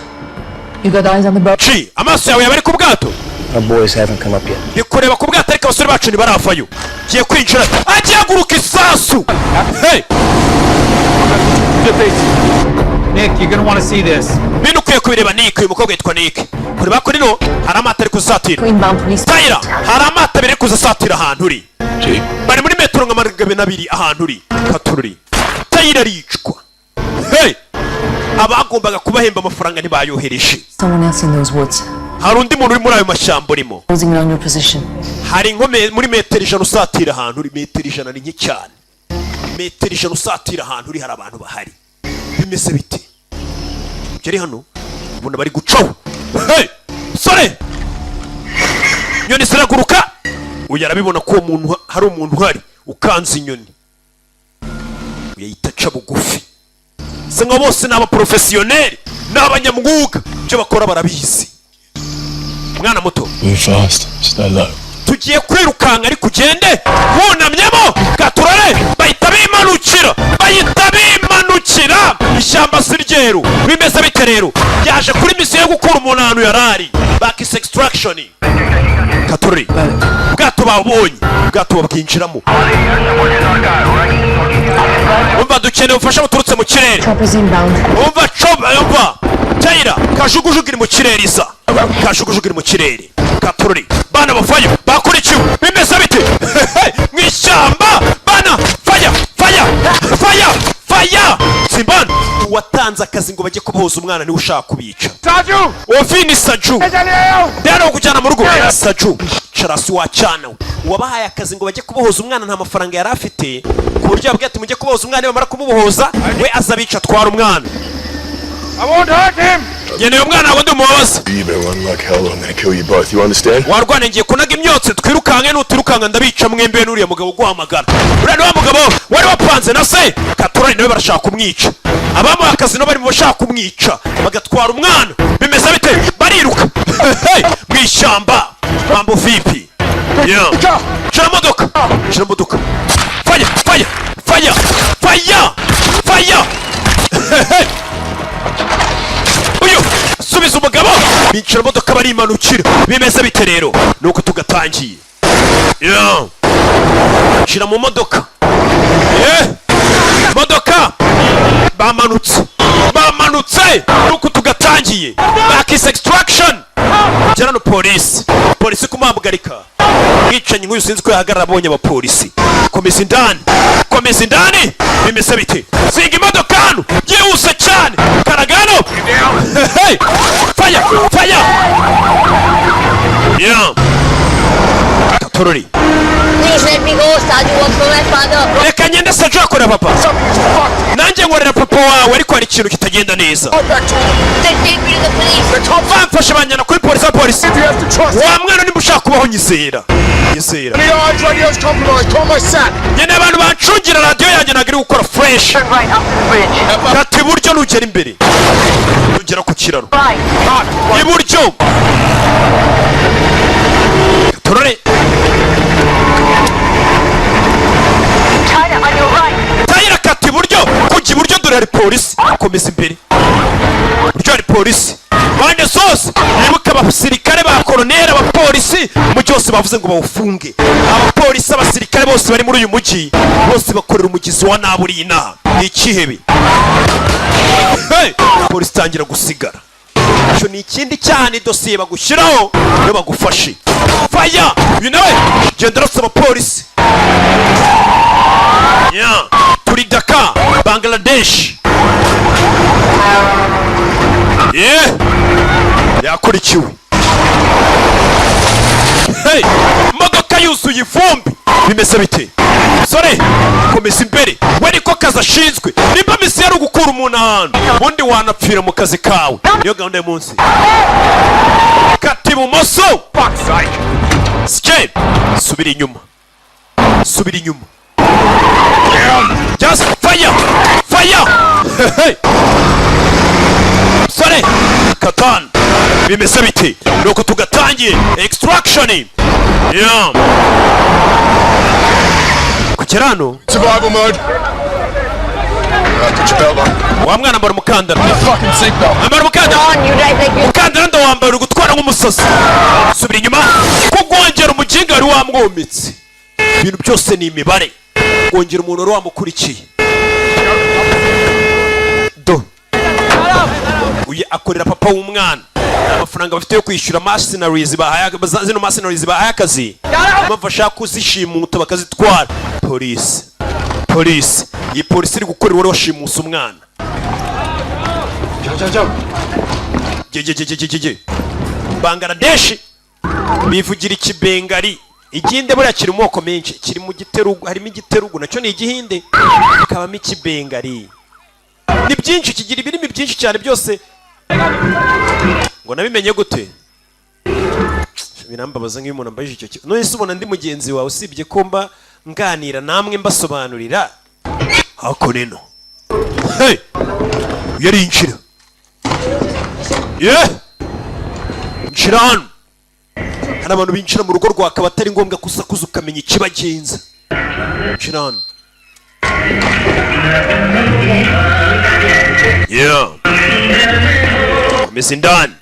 You got eyes on the boat? G, amaso yawe yaba ari ku bwato? Our boys haven't come up yet. Ndi kureba ku bwato, ariko abasore bacu ntibaravayo. Ngiye kwinjira, agiye haguruka isasu. Hey! Nick, you're gonna want to see this. Bino ukwiye kubireba, Nick. Uyu mukobwa yitwa Nick. Kureba kuri no, hari amato ari kuzatira. Inbound police. Tayira, hari amato abiri ari kuza asatira ahantu uri. G. Bari muri metero nka 200 ahantu uri. Katururi, Tayira aricwa. Hey! Abagombaga kubahemba amafaranga ntibayohereje. Someone else in those woods. Hari undi muntu uri muri ayo mashyamba urimo. Closing in on your position. Hari nko muri metero 100 usatira ahantu uri. Metero 100 ni nke cyane. Metero 100 usatira ahantu uri, hari abantu bahari. Bimeze bite? Ibyo ari hano, ubona bari gucaho. Hey! Sore, inyoni ziraguruka. Uyu arabibona ko uwo muntu, hari umuntu uhari ukanze inyoni. Uyu ahita aca bugufi. Se nka bose ni abaporofesiyoneri, ni abanyamwuga, ibyo bakora barabizi. Mwana muto. Move fast. Stay low. Tugiye kwirukanka, ariko ugende wunamyemo. Gaturare, bahita bimanukira, bahita bimanukira. Ishyamba si ryeru. Bimeze bite rero? Yaje kuri misiyo yo gukura umuntu ahantu yari ari, bakise extraction. Katururi, ubwato babonye, ubwato babwinjiramo. Umva, dukeneye ubufasha buturutse mu kirere. Choppers inbound. Umva, coba, umva Tayira, kajugujugu iri mu kirere isa, kajugujugu iri mu kirere. Katururi, bana bavayo, bakurikiwe. Bimeze bite mu ishyamba? Bana, faya, faya, faya, faya! Simbana uwatanze akazi ngo bajye kubohoza umwana niwe ushaka kubica. Saju! Ovini Saju ndero kujyana mu rugo. Saju carasi wacana we. Uwabahaye akazi ngo bajye kubohoza umwana nta mafaranga yari afite, ku buryo yabwiye ati: "Mujye kubohoza umwana, bamara kumubohoza we aza abica atwara umwana." I won't hurt him! Ngeneye umwana, ntabwo ndi umubabazi. You better run like hell or I'm gonna kill you both. You understand? Warwana, ngiye kunaga imyotsi twirukanke. Nutirukanka ndabica mwembe. N'uriya mugabo uguhamagara, uriya ni wa mugabo wari wapanze na se Katurani, nawe barashaka kumwica. Abamuha akazi nabo bari mu bashaka kumwica bagatwara umwana. Bimeze bite? Bariruka. Hey, mu ishyamba. Mambo vipi? Yeah. Shira modoka, shira modoka. Fire, fire, fire, fire, fire! Hey. Uyu subiza umugabo, binjira modoka barimanukira. Bimeze bite rero? Nuko tugatangiye. Yeah. Shira mu modoka. Yeah. Modoka bamanutse, bamanutse. Nuko tugatangiye bakise Extraction. Gera no polisi, polisi kumuhagarika. Mwicanyi nk'uyu sinzi ko yahagarara abonye abapolisi. Komeza indani, komeza indani. Bimeze bite? Zinga imodoka hano byihuse cyane. Karagano. Hey! Fire, fire! Yeah. Katorori. Please let me go. Saju works for my father. Reka ngende, Saju akorera papa, nanjye nkorera papa wawe, ariko hari ikintu kitagenda neza. They take me to the police. Bamfashe banjyana kuri polisi ya polisi. Wa mwana, niba ushaka kubaho, nyizera, nyizera. Nkeneye abantu bancungira radiyo yanjye, ntabwo iri gukora fresh. Kata iburyo nugera imbere, nugera ku kiraro iburyo. Turore. Tayira, kata iburyo, kujya iburyo. Dore hari polisi. Komeza imbere, iburyo hari polisi mpande zose. Wibuke abasirikare ba koroneri, abapolisi, umujyi wose bavuze ngo bawufunge. Abapolisi, abasirikare bose bari muri uyu mujyi bose bakorera umugizi wa nabi uri inaha, ni ikihebe. Hey! Polisi itangira gusigara. Icyo ni ikindi cyaha, ni dosiye bagushyiraho iyo bagufashe. Faya! Uyu nawe genda urasa abapolisi. Yeah. Turi Daka, Bangladesh. Yeah. Yakurikiwe. Hey! Imodoka yuzuye ivumbi. Bimeze bite, sore? Komeza imbere. We niko kazi ashinzwe. Nimba mission ari ugukura umuntu ahantu, ubundi wanapfira mu kazi kawe, niyo gahunda y'umunsi. Kata ibumoso. Sike, subira inyuma, subira inyuma. Just fire, fire! Hey! Sore katan, bimeze bite? Nuko tugatangiye Extraction. Yeah. Kugera hano. Survival mode. Put your belt on. Wa mwana, ambara umukandara. Fucking seatbelt. Ambara umukandara. On, you drive like you. Umukandara ndawambara, uri gutwara nk'umusazi. Subira inyuma. Kugongera umuginga wari wamwomitse. Ibintu byose ni imibare. Kongera umuntu wari wamukurikiye. Do uyu akorera papa w'umwana. Amafaranga bafite yo kwishyura mercenaries bahaye, zino mercenaries bahaye akazi, impamvu ashaka kuzishimuta bakazitwara. Polisi, polisi, iyi polisi iri gukorera uwari washimuse umwana. Ge ge ge ge ge ge. Bangladesh bivugira Ikibengari. Igihinde buriya kiri mu moko menshi, kiri mu giterugu, harimo igiterugu nacyo ni Igihinde, hakabamo Ikibengari. Ni byinshi, kigira ibirimi byinshi cyane byose. Ngo nabimenye gute? Birambabaza nk'iyo umuntu ambajije icyo kibazo. None se ubona ndi mugenzi wawe, usibye ko mba nganira namwe mbasobanurira hakuno ino? Hey! Yarinjira ye, nshira hano. Hari abantu binjira mu rugo rwakaba atari ngombwa kusakuza ukamenya ikibagenza. Nshira hano. Yeah. Komeza indani.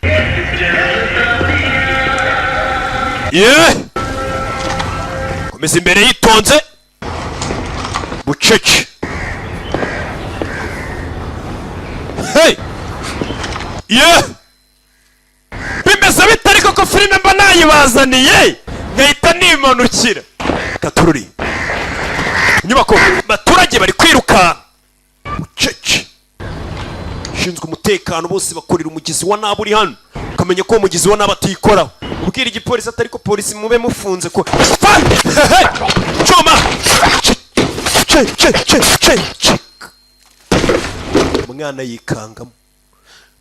Yeah. Komeza imbere yitonze bucece. Hey! Yeah! Bimeze bite ariko ko filime mba nayibazaniye nkahita nimanukira? Katururi inyubako, abaturage bari kwiruka bucece. Ushinzwe umutekano bose bakorera umugizi wa nabi uri hano. Ukamenya ko uwo mugizi wa nabi atikoraho. Ubwira igipolisi atari ko polisi mube mufunze ko. Fa! Hey! Cyuma ce ce ce ce ce. Umwana yikangamo.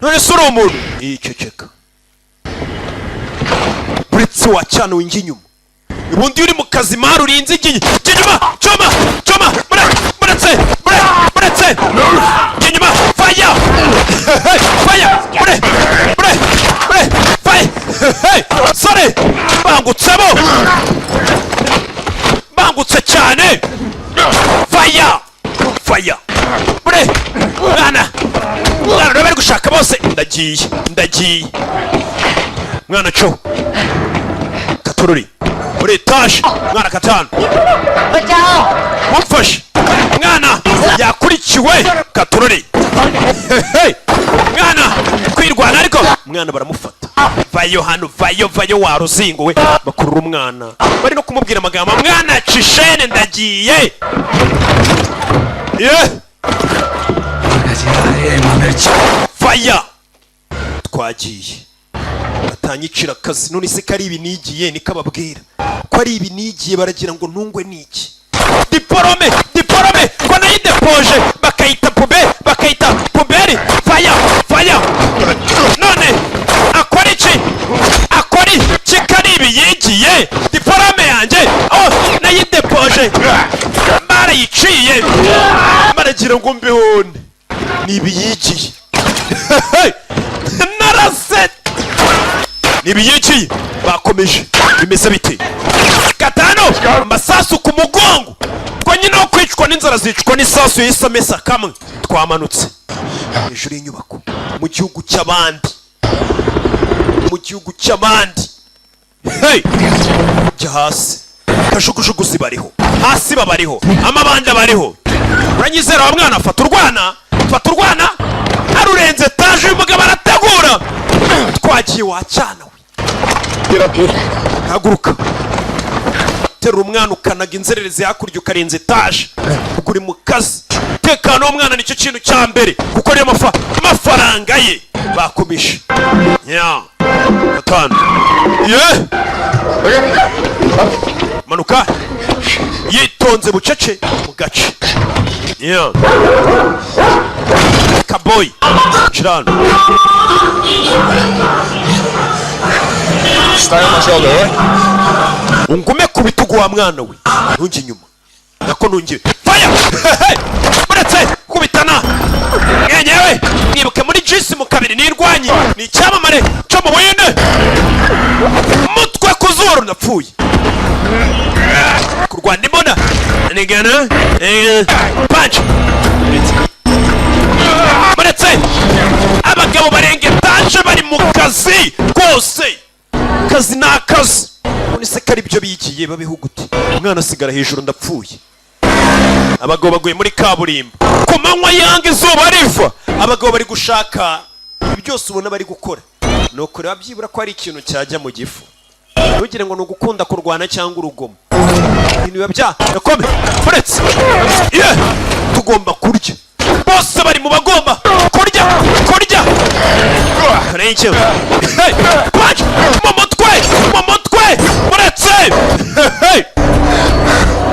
None se uri umuntu? Yiceceka uretse wacana winjya inyuma. Ubundi iyo uri mu kazi mari urinze igihe jya inyuma. Cyoma, cyoma, muretse, muretse, jya inyuma. Faya, faya, mure, mure, mure, faya. Sore bangutsemo, bangutse cyane. Faya, faya, mure, mwana, mwana rero bari gushaka bose. Ndagiye, ndagiye, mwana co katururi muri etaje, mwana katanu mumfashe. Mwana yakurikiwe katururi. Hey, mwana kwirwana ariko mwana baramufata. Vayo hano, vayo, vayo wa ruzingo we! Bakurura umwana, bari no kumubwira amagambo. Mwana cishene, ndagiye ye. Faya, twagiye atanyicira akazi. None se ko ari ibi nigiye? Niko ababwira ko ari ibi nigiye, baragira ngo ntungwe n'iki? Diporome, diporome ko nayidepoje bakayita pube, bakayita poubelle. Faya, faya, none akora iki? Akora iki ko ari ibi yigiye? Diporome yanjye, oh, nayidepoje barayiciye, baragira ngo mbihone. Ni ibi yigiye narase, ni ibi yigiye. Bakomeje, bimeze bite? Gatanu, amasasu ku mugongo. Ko nyine wo kwicwa n'inzara zicwa n'isasu, yahise amesa kamwe. Twamanutse hejuru y'inyubako mu gihugu cy'abandi, mu gihugu cy'abandi. Hey! Jya hasi, kajugujugu zibariho hasi, babariho amabandi abariho. Uranyizera wa mwana? Fata urwana, fata urwana. Arurenze etaje, uyu mugabo arategura. Twagiye wacyana we, haguruka, terura umwana, ukanaga inzererezi hakurya, ukarenza etaje. Ubwo uri mu kazi. Tekano w'umwana nicyo kintu cya mbere, kuko niyo mafaranga ye. Bakomeje nya gatanu ye, manuka yitonze bucece mu gace nya kaboyi cirano. Stay on my shoulder, alright? Ungume ku bitugu wa mwana we, ntunge inyuma nako ntunge. Faya, uretse kubitana mwenyewe. Mwibuke muri jisi mu kabiri nirwanyi, ni icyamamare cyo mu Buhinde. Mutwe ku zuru, ndapfuye. Kurwana imbona nigana punch. Muretse, abagabo barenga etaje, bari mu kazi kose. Kazi ni akazi. None se ko ari byo bigiye, babiho gute? Umwana asigara hejuru, ndapfuye. Abagabo baguye muri kaburimbo ku manywa yanga, izuba riva. Abagabo bari gushaka ibi byose ubona bari gukora ni ukureba byibura ko hari ikintu cyajya mu gifu. Ntugire ngo ni ugukunda kurwana cyangwa urugomo, ibintu biba byakome. Uretse ye, tugomba kurya. Bose bari mu bagomba kurya, kurya. Karenge. Hey, punch mu mutwe, mu mutwe. Uretse, hey,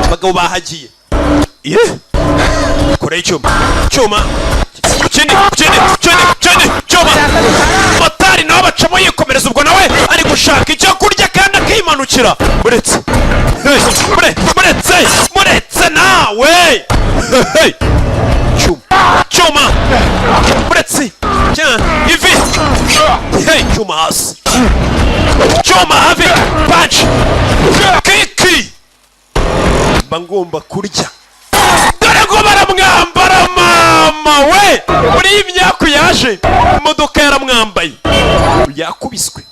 abagabo bahagiye ye, kore icyuma, cyuma kindi, kindi, kindi, kindi cyuma. Motari nawe bacamo yikomereza. Ubwo nawe ari gushaka icyo kurya kandi akimanukira. Muretse. Hey, muretse, muretse nawe. Hey, cyuma, cyuma, muretse. Ivi. Hey, cyuma hasi, cyuma hafi, punch kiki. Mba ngomba kurya. Dore ngo baramwambara mama we. Muri iyi myaka yaje imodoka yaramwambaye, yakubiswe.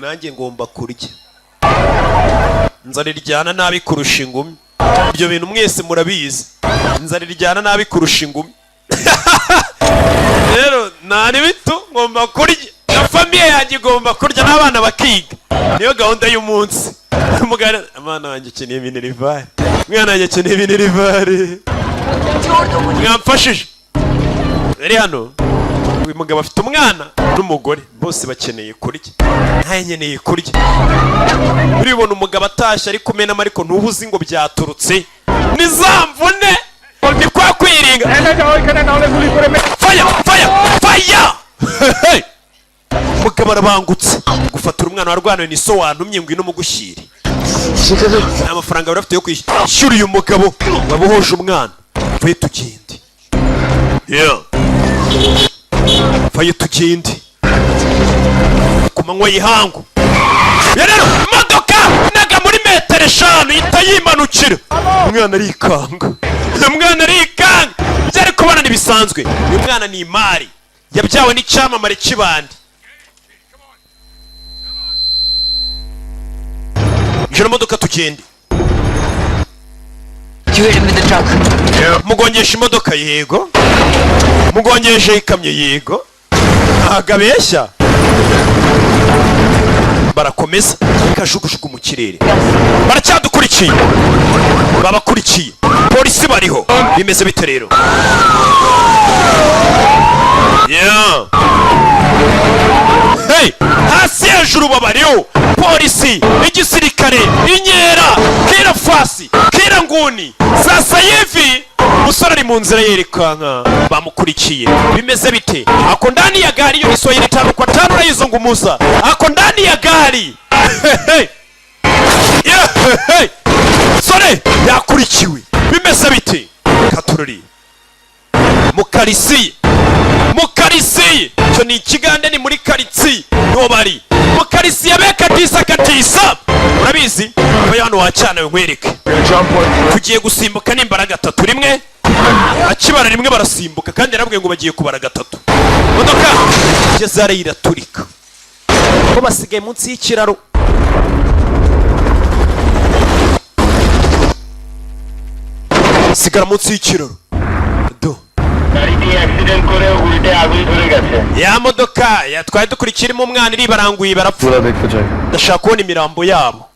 Nanjye ngomba kurya. Inzara iryana nabi kurusha ingumi, ibyo bintu mwese murabizi. Inzara iryana nabi kurusha ingumi. Rero ntari bito, ngomba kurya na famille yanjye igomba kurya n'abana bakiga, niyo gahunda y'umunsi. Umugani, abana wanjye akeneye minerval, umwana wanjye akeneye minerval, mwamfashije. Rero hano uyu mugabo afite umwana n'umugore, bose bakeneye kurya, ntaye nkeneye kurya. Uribona umugabo atashye ari kumenamo, ariko ntuba uzi ngo byaturutse ni za mvune, ni kwa kwiringa. Faya, faya, faya. Umugabo arabangutse gufatura umwana warwaniwe ni so wantumye, ngwino mugushyire. Nta mafaranga bari bafite yo kwishyura uyu mugabo wabohoje umwana. Vayo tugende. Yeah. Vayo tugende ku manywa y'ihangu. Ya rero imodoka naga muri metero 5 ihita yimanukira. Umwana arikanga, umwana arikanga. Ibyo ari kubona ntibisanzwe. Uyu mwana ni imari yabyawe n'icyamamare cy'ibandi. Injira modoka tugende. You hit him with the truck. Mugongesha imodoka? Yego. Mugongesha ikamyo? Yego. Ntabwo abeshya. Barakomeza kajugujugu mu kirere, baracyadukurikiye, babakurikiye, polisi bariho. Bimeze bite rero? Yeah. Hey! Hasi hejuru babariho, polisi, igisirikare, inyera kira fasi kira nguni. Sasa hivi umusore ari mu nzira yerekanka, bamukurikiye. Bimeze bite? Ako ndani ya gari. Iyo Kiswahili tano kwa tano naizungumuza. Ako ndani ya gari. Hey! Yeah, hey! Sore yakurikiwe, bimeze bite? Katururi mukarisiye, mukarisiye icyo ni ikigande, ni muri karitsiye niho bari, mukarisiye bekatisa katisa urabizi. Vayo hano wacana we, nkwereke. Tugiye gusimbuka nimbara gatatu, rimwe. Akibara rimwe barasimbuka, kandi yarabwiye ngo bagiye kubara gatatu. Modoka igeze hariya iraturika, ko basigaye munsi y'ikiraro. Sigara munsi y'ikiraro do. Accident করে উল্টে আগুন ধরে গেছে। Ya modoka yatwaye dukurikira irimo umwana iribaranguye, barapfa. Ndashaka kubona imirambo yabo.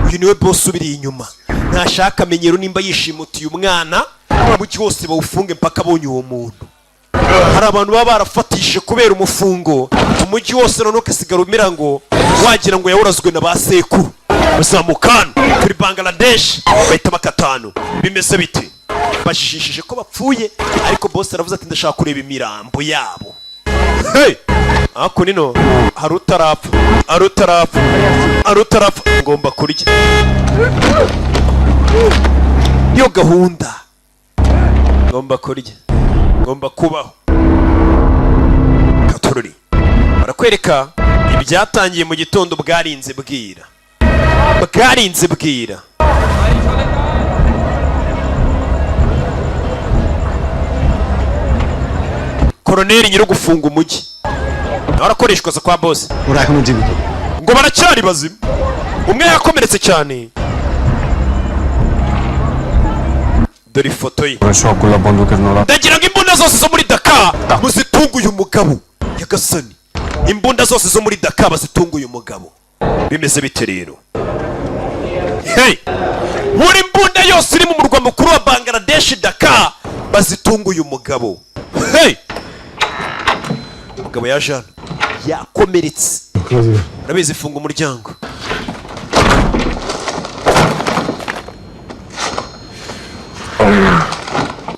Uyu niwe boss ubiri inyuma, ntashaka amenyero. Nimba yishimutiye umwana, umujyi wose bawufunge mpaka abonye uwo muntu. Hari abantu baba barafatishije kubera umufungo umujyi wose, noneho ugasigara umera ngo wagira ngo yawurazwe na ba sekuru. Bazamukana turi Bangladesh, bahita bakatanu. Bimeze bite? Bajijishije ko bapfuye, ariko boss aravuze ati: "Ndashaka kureba imirambo yabo." Hey! Ako nino hari utarapfa, hari utarapfa, hari utarapfa. Ngomba kurya, niyo gahunda. Ngomba kurya, ngomba kubaho. Katorori barakwereka ibyatangiye mu gitondo, bwarinze bwira, bwarinze bwira. Koroneri nyiri gufunga umujyi nawe arakoreshwa, aza kwa boss. ওরা এখনো জীবিত। Ngo baracyari bazima, umwe yakomeretse cyane. Dore ifoto ye. সবগুলো বন্দুকের নড়া। Ndagira ngo imbunda zose zo muri Daka muzitunge uyu mugabo. Nyagasani, imbunda zose zo muri Daka bazitunge uyu mugabo. Bimeze bite rero? Hey! Buri mbunda yose iri mu murwa mukuru wa Bangladesh Daka bazitunge uyu mugabo. Hey! Umugabo yaje hano yakomeretse, urabizi. Funga umuryango.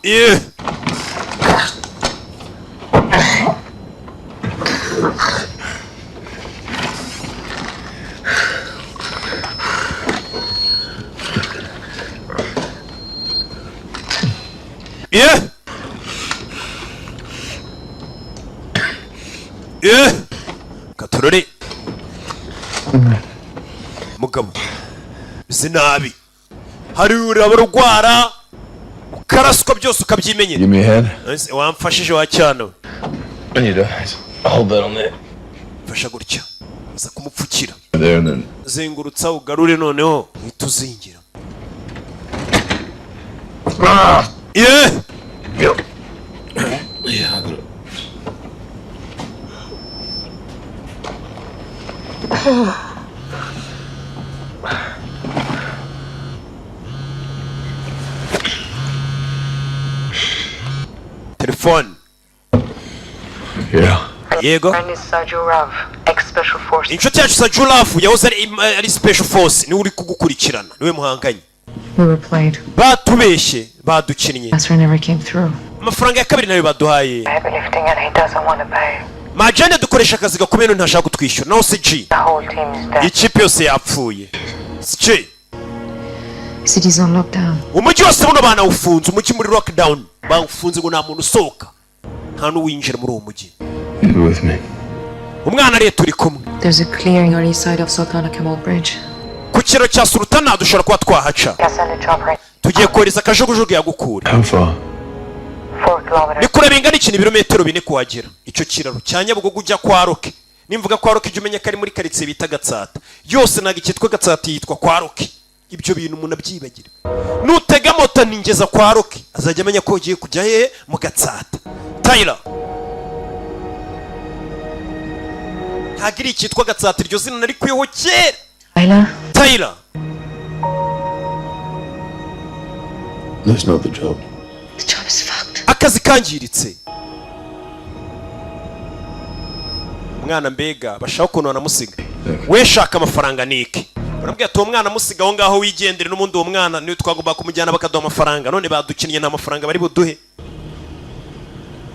Yeah. Yeah. Yeah. Katorore. Mugabo. Bisa nabi. Hari uraba ukaraswa byose ukabyimenyera. Give me a hand. Ese wamfashije wa cyano? I need to hold that on there. Mfasha gutya. Uza kumupfukira. There and then. Zengurutsa ugarure, noneho uhita uzingira. Yeah. Yep. Yeah, I got it. Telefone. Yeah. Yego. Friend is Saju Rav, ex-special forces. Inshuti yacu Sajulafu yahoze ari special force, niwe uri kugukurikirana, niwe muhanganye. We were played. Batubeshye, badukinnye. Transfer never came through. Amafaranga ya kabiri nayo baduhaye. Heavy lifting and he doesn't want to pay. Majane dukoresha akazi gakomeye, none ntashaka kutwishyura. Naho CG, The whole team is dead. ikipe yose yapfuye. CG. City's on lockdown. Umujyi wose buno banawufunze, umujyi muri lockdown, bawufunze ngo nta muntu usohoka, nta n'uwinjira muri uwo mujyi. You with me? Umwana ariye, turi kumwe. There's a clearing on east side of Sultana Kemal Bridge. Ku kiraro cya Sultana dushobora kuba twahaca. Can send a chopper. Tugiye kohereza akajugujugu yagukura. How far? 4 kilometers. Ni kure bingana iki? Ni ibirometero 4 kuhagera icyo kiraro cya Nyabugogo ujya kwa Roke. Nimvuga kwa Roke, ujya umenya ko ari muri karitsiye bita Gatsata. Yose ntabwo icyitwa Gatsata, yitwa kwa Roke. Ibyo bintu umuntu abyibagira. Nutega moto ningeza kwa Roke, azajya amenya ko ugiye kujya hehe, mu Gatsata. Tayira ntabwo iri icyitwa Gatsata, iryo zina narikuyeho kera. Tyler? Tayira. That's not the job. The job is fucked. Akazi kangiritse. Umwana mbega bashaka ukuntu banamusiga. We shaka amafaranga nike. Baramubwira ati: "Uwo mwana amusiga aho ngaho wigendere." N'ubundi uwo mwana niwe twagomba kumujyana bakaduha amafaranga, none badukinnye, nta mafaranga bari buduhe.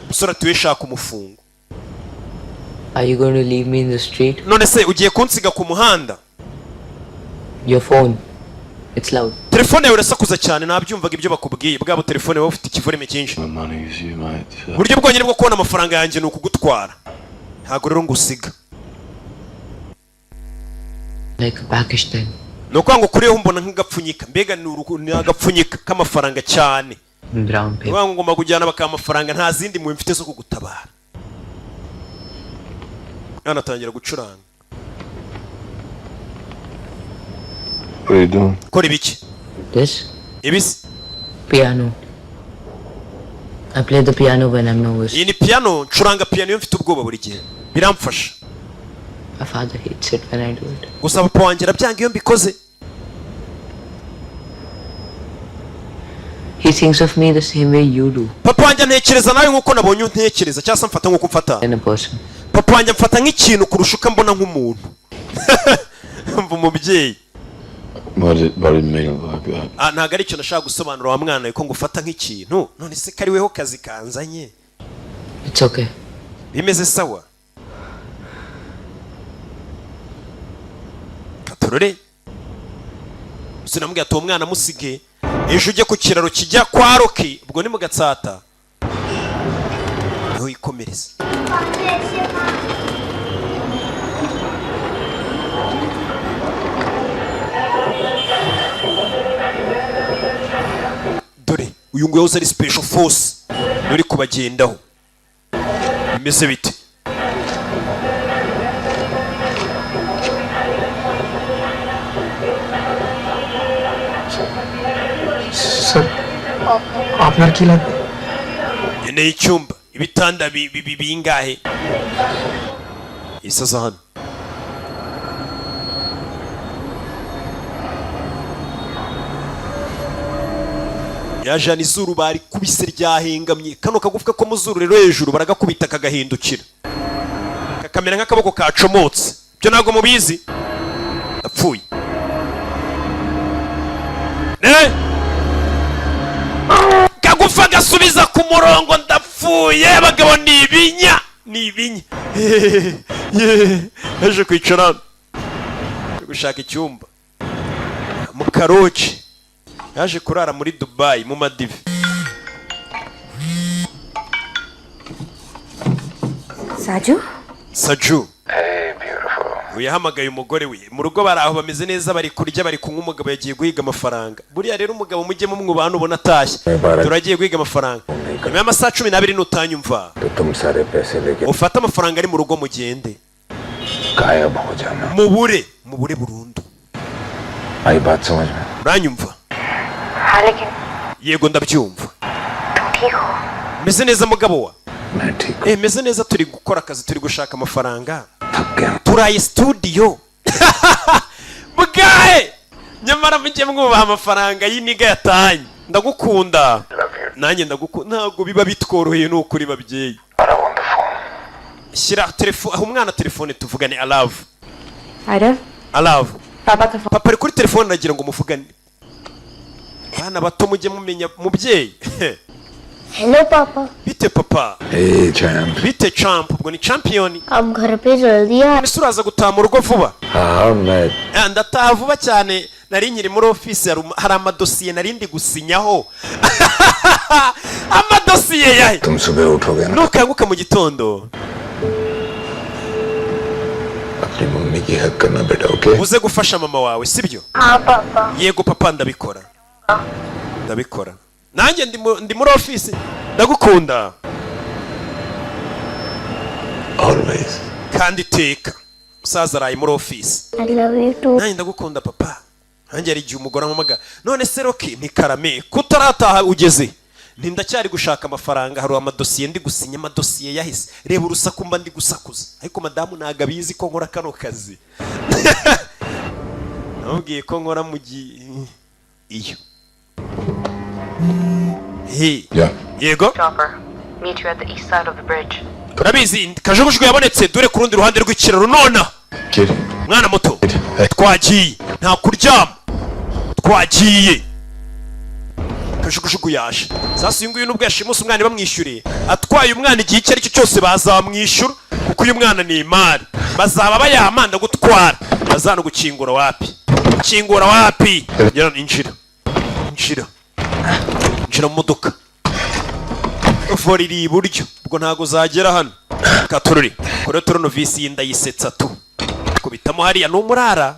Umusore ati: "We shaka umufungo." Are you going to leave me in the street? None se ugiye kunsiga ku muhanda? Your phone. It's loud. Telefone yawe irasakuza cyane. Nabyumvaga ibyo bakubwiye bwabo, telefone wowe ufite ikivolume cyinshi. The monies you might. Uburyo bwonyine bwo kubona amafaranga yanjye ni ukugutwara, ntabwo rero ngusiga. Like a package then. Ni ukuvuga ngo kuriho mbona nk'agapfunyika, mbega ni agapfunyika k'amafaranga cyane. In brown Ni paper. ukuvuga ngo ngomba kujyana bakaha amafaranga, nta zindi mpuhwe mfite zo kugutabara. Hano atangira gucuranga. What are you doing? Kora ibiki? This? Ibisi? Piano. I play the piano when I'm nervous. Iyi ni piano. Ncuranga piano iyo mfite ubwoba, buri gihe biramfasha. My father hates it when I do it. Gusa papa wanjye arabyanga iyo mbikoze. He thinks of me the same way you do. Papa wanjye antekereza nawe nk'uko nabonye untekereza, cyangwa se amfata nk'uko umfata. In a person. Papa wanjye amfata nk'ikintu kurusha uko ambona nk'umuntu. Mva umubyeyi. But I didn't mean it like that. Ah, ntabwo ari icyo nashaka gusobanura wa mwana we, ko ngufata nk'ikintu. None se ko ari weho kazi kanzanye? It's okay. Bimeze sawa. Katorore sinamubwira ati: "Uwo mwana musige, ejo ujye ku kiraro kijya kwa Roki." Ubwo ni mu Gatsata, niho yikomereza. Dore uyu nguyu yahoze ari special force, niwe uri kubagendaho. Bimeze bite? Sir, আপনার কি লাগবে? Nkeneye icyumba, ibitanda bingahe? Isaza hano. Yajana izuru barikubise ryahengamye. Kano kagufwa ko mu zuru rero hejuru baragakubita kagahindukira, kakamera nk'akaboko kacomotse. Ibyo ntabwo mubizi. Apfuye. Eh! Kagufa gasubiza ku murongo. Ndapfuye. Abagabo ni ibinya, ni ibinya. Yaje kwicara hano. Ari gushaka icyumba mu karoci. Yaje kurara muri Dubayi mu Madive. Saju. Saju. Hey, beautiful. Uyu yahamagaye umugore we mu rugo, bari aho bameze neza, bari kurya, bari kunywa. Umugabo yagiye guhiga amafaranga. Buriya rero umugabo mujye mumwubaha. Nubona atashye, turagiye guhiga amafaranga, nyuma y'amasaha 12 nutanyumva, तो तुम सारे पैसे लेके ufate amafaranga ari mu rugo mugende. गायब हो जाना। Mubure, mubure burundu. आई बात समझ में? Uranyumva? हाँ, लेकिन Yego, ndabyumva. तुम ठीक हो? Meze neza, mugabo wa. मैं ठीक। Eh, meze neza, turi gukora akazi, turi gushaka amafaranga. थक गया। Turaye studio bwahe. Nyamara mujye mwubaha amafaranga y'iniga yatanye. Ndagukunda. Nanjye ndagukunda. Ntabwo biba bitworoheye, ni ukuri babyeyi. Shyira telefone aho umwana, telefone tuvugane. Alavu. Aarav. Alavu. पापा का phone. Papa ari kuri telefone, aragira ngo muvugane. Bana bato, mujye mumenya mubyeyi. Hello पापा. Bite papa? Hey champ. Bite champ, ubwo ni champion. आप घर पे जल्दी आ? Ese uraza gutaha mu rugo vuba? हाँ मैं Ah, ndataha vuba cyane, nari nkiri muri ofisi, hari amadosiye nari ndi gusinyaho. Amadosiye yahe? तुम सुबह उठोगे ना Nukanguka mu gitondo अपनी मम्मी की हेल्प करना बेटा, okay? Uze gufasha mama wawe, sibyo? हाँ पापा. Yego papa, ndabikora, ndabikora. Nanjye ndi muri ofisi, ndagukunda. Always. Kandi iteka. Umusaza araye muri ofisi. I love you too. Nanjye ndagukunda papa. Nanjye hari igihe umugore ampamagara: "None se Rocky?" Ntikarame kutarataha ugeze? Nti ndacyari gushaka amafaranga, hari amadosiye ndi gusinya. Amadosiye yahise. Reba urusaku mba ndi gusakuza, ariko madamu ntabwo abizi ko nkora kano kazi. Namubwiye ko nkora mu gihe iyo. He. Yeah. Yego. Chopper. Meet you at the east side of the bridge. Urabizi, kajugujugu yabonetse dore ku rundi ruhande rw'ikiraro nona. Kid. Mwana muto, twagiye, nta kuryama, twagiye. Kajugujugu yaje. Sasa uyu nguyu nubwo yashimuse umwana bamwishyuriye, atwaye umwana, igihe icyo ari cyo cyose bazamwishyura kuko uyu mwana ni imari bazaba bayamanda gutwara bazana gukingura. Wapi, kingura wapi? Ngera, injira, injira, injira mu modoka. Volant iri iburyo, ubwo ntago zagera hano. Katururi kuri tournevis y'inda yisetsa tu kubitamo hariya ni umurara.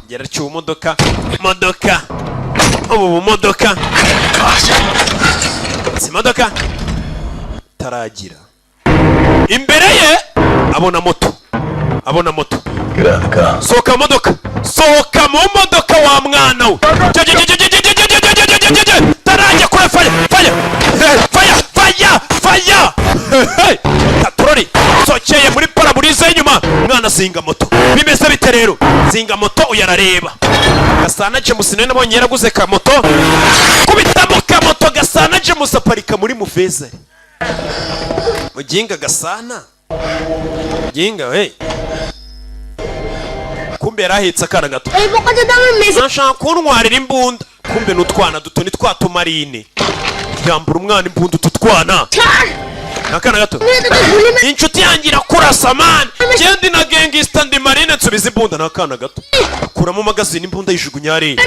Ngera cyuba modoka, modoka ubu bumodoka si modoka taragira imbere ye, abona moto, abona moto. Get out of the car. Sohoka mu modoka, sohoka mu modoka wa mwana we. Tarajya kure, faya, faya, faya, faya, faya. Katorori sokeye muri pare-brise y'inyuma. Umwana azinga moto. Bimeze bite rero? Zinga moto. Uyu arareba Gasana James, nawe nabonye yaraguze kamoto. Kubitamo kamoto, Gasana James aparika muri muvezari. Muginga Gasana, muginga we, kumbe yari ahetse akana gato. Nashaka kuntwarira imbunda, kumbe ni utwana duto, ni twa tumarine. Yambura umwana imbunda. Utu twana ni akana gato. Inshuti yanjye irakurasa man, ngende na gangster, ndi marine, nsubiza imbunda. Ni akana gato, kuramo magazine, imbunda yijugunya hariya.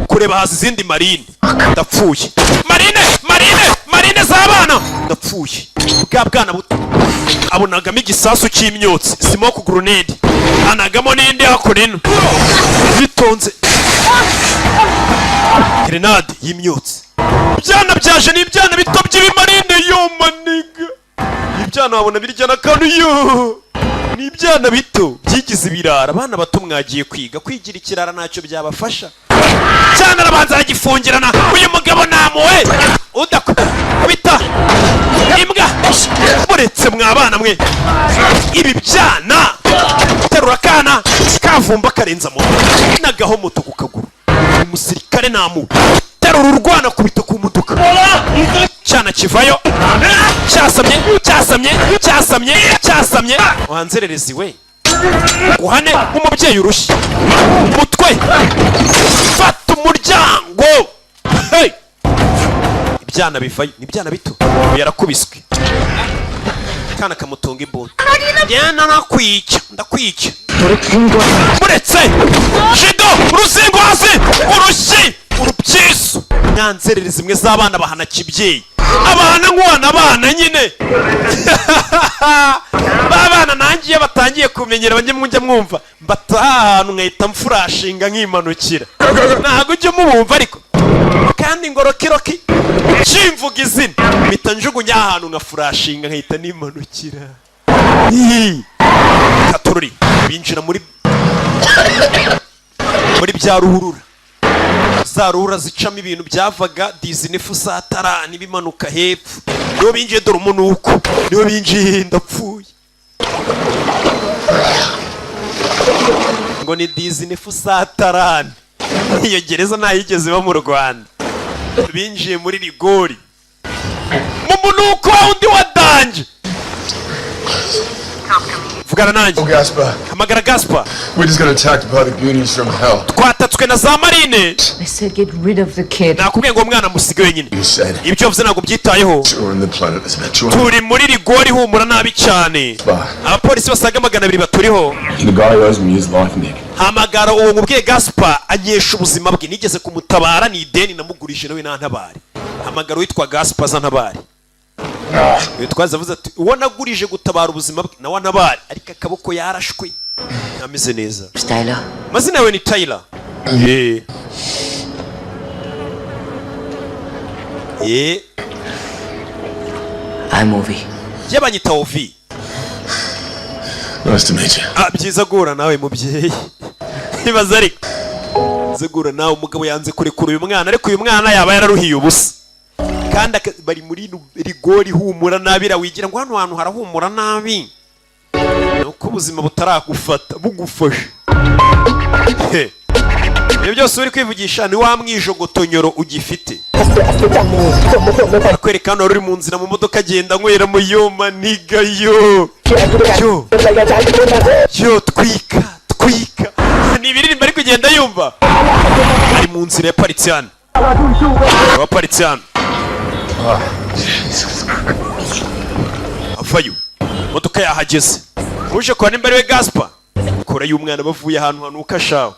Kureba hasi izindi marine. Ndapfuye! Marine, marine, marine z'abana, ndapfuye! Bwa bwana buto abonagamo igisasu cy'imyotsi, smoke grenade, anagamo n'indi hakuno ino bitonze, grenade y'imyotsi. Ibyana byaje ni ibyana bito by'ibimarine. Yo maniga, ibyana wabona birya n'akantu. Yo, ni ibyana bito byigize ibirara. Abana bato mwagiye kwiga, kwigira ikirara ntacyo byabafasha cyane. Arabanza aragifungirana. Uyu mugabo namuwe udakubita imbwa. Muretse mwa bana mwe, ibi byana. Terura akana kavumba, karenza moto, nagaho moto ku kaguru. Umusirikare namu terura urwana, kubita ku modoka. Cyana kivayo cyasamye, cyasamye, cyasamye, cyasamye. Wanzererezi we, guhane umubyeyi urushyi umutwe. Fata umuryango. Hey! Ibyana bivayo ni ibyana bito. Uyu yarakubiswe, kana kamutunga imbunda. Njyana nakwica, ndakwica. Muretse jido, uruzingo hasi, urushyi, urubyiso. Nyanzerere zimwe z'abana bahana kibyeyi, abana nk'uwana, abana nyine babana. Nanjye iyo batangiye kumenyera bajye mujya mwumva mbataha ahantu nkahita mfurashinga nkimanukira. Ntabwo ujya mubumva ariko kandi ngo Rocky, Rocky, kimvuga izina mpita njugunya ahantu nkafurashinga nkahita nimanukira. Ii. Katorori binjira muri bya ruhurura, za ruhurura zicamo ibintu byavaga dix-neuf cent trente bimanuka hepfo. Niho binjiye, dore umunuko. Niho binjiye, ndapfuye! Ngo ni dix-neuf cent trente, iyo gereza ntayigeze iba mu Rwanda. Binjiye muri rigori mu munuko wa undi wa danger. Vugana nanjye. Oh, Gaspar. Hamagara Gaspar. We just got attacked by the Goonies from hell. Twatatswe na za marine. I said get rid of the kid. Nakubwiye ngo umwana musige wenyine. You said Ibyo wavuze ntabwo byitayeho. we're in the planet is about 200. Turi muri rigori ihumura nabi cyane, abapolisi basaga 200 baturiho. The guy owes me his life, Nick. Hamagara uwo mubwiye Gaspar anyesha ubuzima bwe, nigeze kumutabara, ni ideni namugurije, nawe nantabare. Hamagara uwitwa Gaspar azantabare. Witwaza avuze ati uwo nagurije gutabara ubuzima bwe nawe antabare, ariko akaboko yarashwe ntameze neza. Tyler. Amazina yawe ni Tyler? Ye. I'm Ovi. Ye, banyita Ovi. Nice to meet you. Ah, byiza guhura nawe mubyeyi. Ibaze ariko byiza guhura nawe. Umugabo yanze kurekura uyu mwana, ariko uyu mwana yaba yararuhiye ubusa kandi bari muri rigori ihumura nabi. Wigira ngo hano hantu harahumura nabi, ni uko ubuzima butaragufata bugufashe. He. Ibyo byose uri kwivugisha ni wa mwijogotonyoro ugifite. Akwereka hano wari uri mu nzira mu modoka agenda anywera mu yoma niga yo yo yo, twika twika, ni ibiririmbo ari kugenda yumva ari mu nzira. Yaparitse hano, waparitse hano, avayo, imodoka yahageze. Uje kwa nimba ari we Gaspar, kure y'umwana bavuye ahantu hanuka shawe.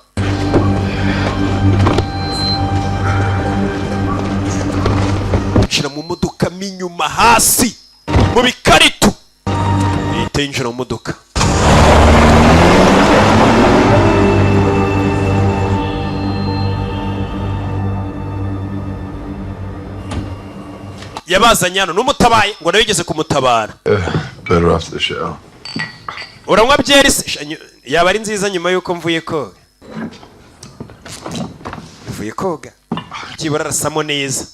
Yinjira mu modoka mo inyuma hasi mu bikarito, ihita yinjira mu modoka. Yabazanye hano n'umutabaye ngo nawe yigeze kumutabara. Better after the shower. Uranywa byeri se? Yaba ari nziza nyuma y'uko mvuye koga. Mvuye koga byibura arasamo neza.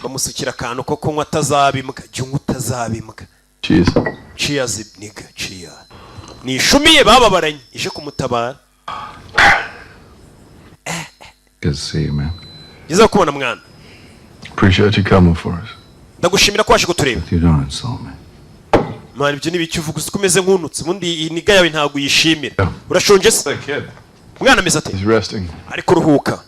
Bamusukira akantu ko kunywa atazabimbwa. Jya unywa utazabimbwa. Cheers. Cheers nigga, cheers. Ni ishumi ye bababaranye ije kumutabara. Good to see you, man. Byiza kubona mwana. Appreciate you coming for us. Ndagushimira ko waje kutureba. You don't insult me. Mwana, ibyo ni ibiki uvuga? Uzi ko umeze nk'unutse ubundi iyi nigga yawe ntabwo uyishimira. Urashonje se? Umwana ameze ate? He's resting. Ari kuruhuka.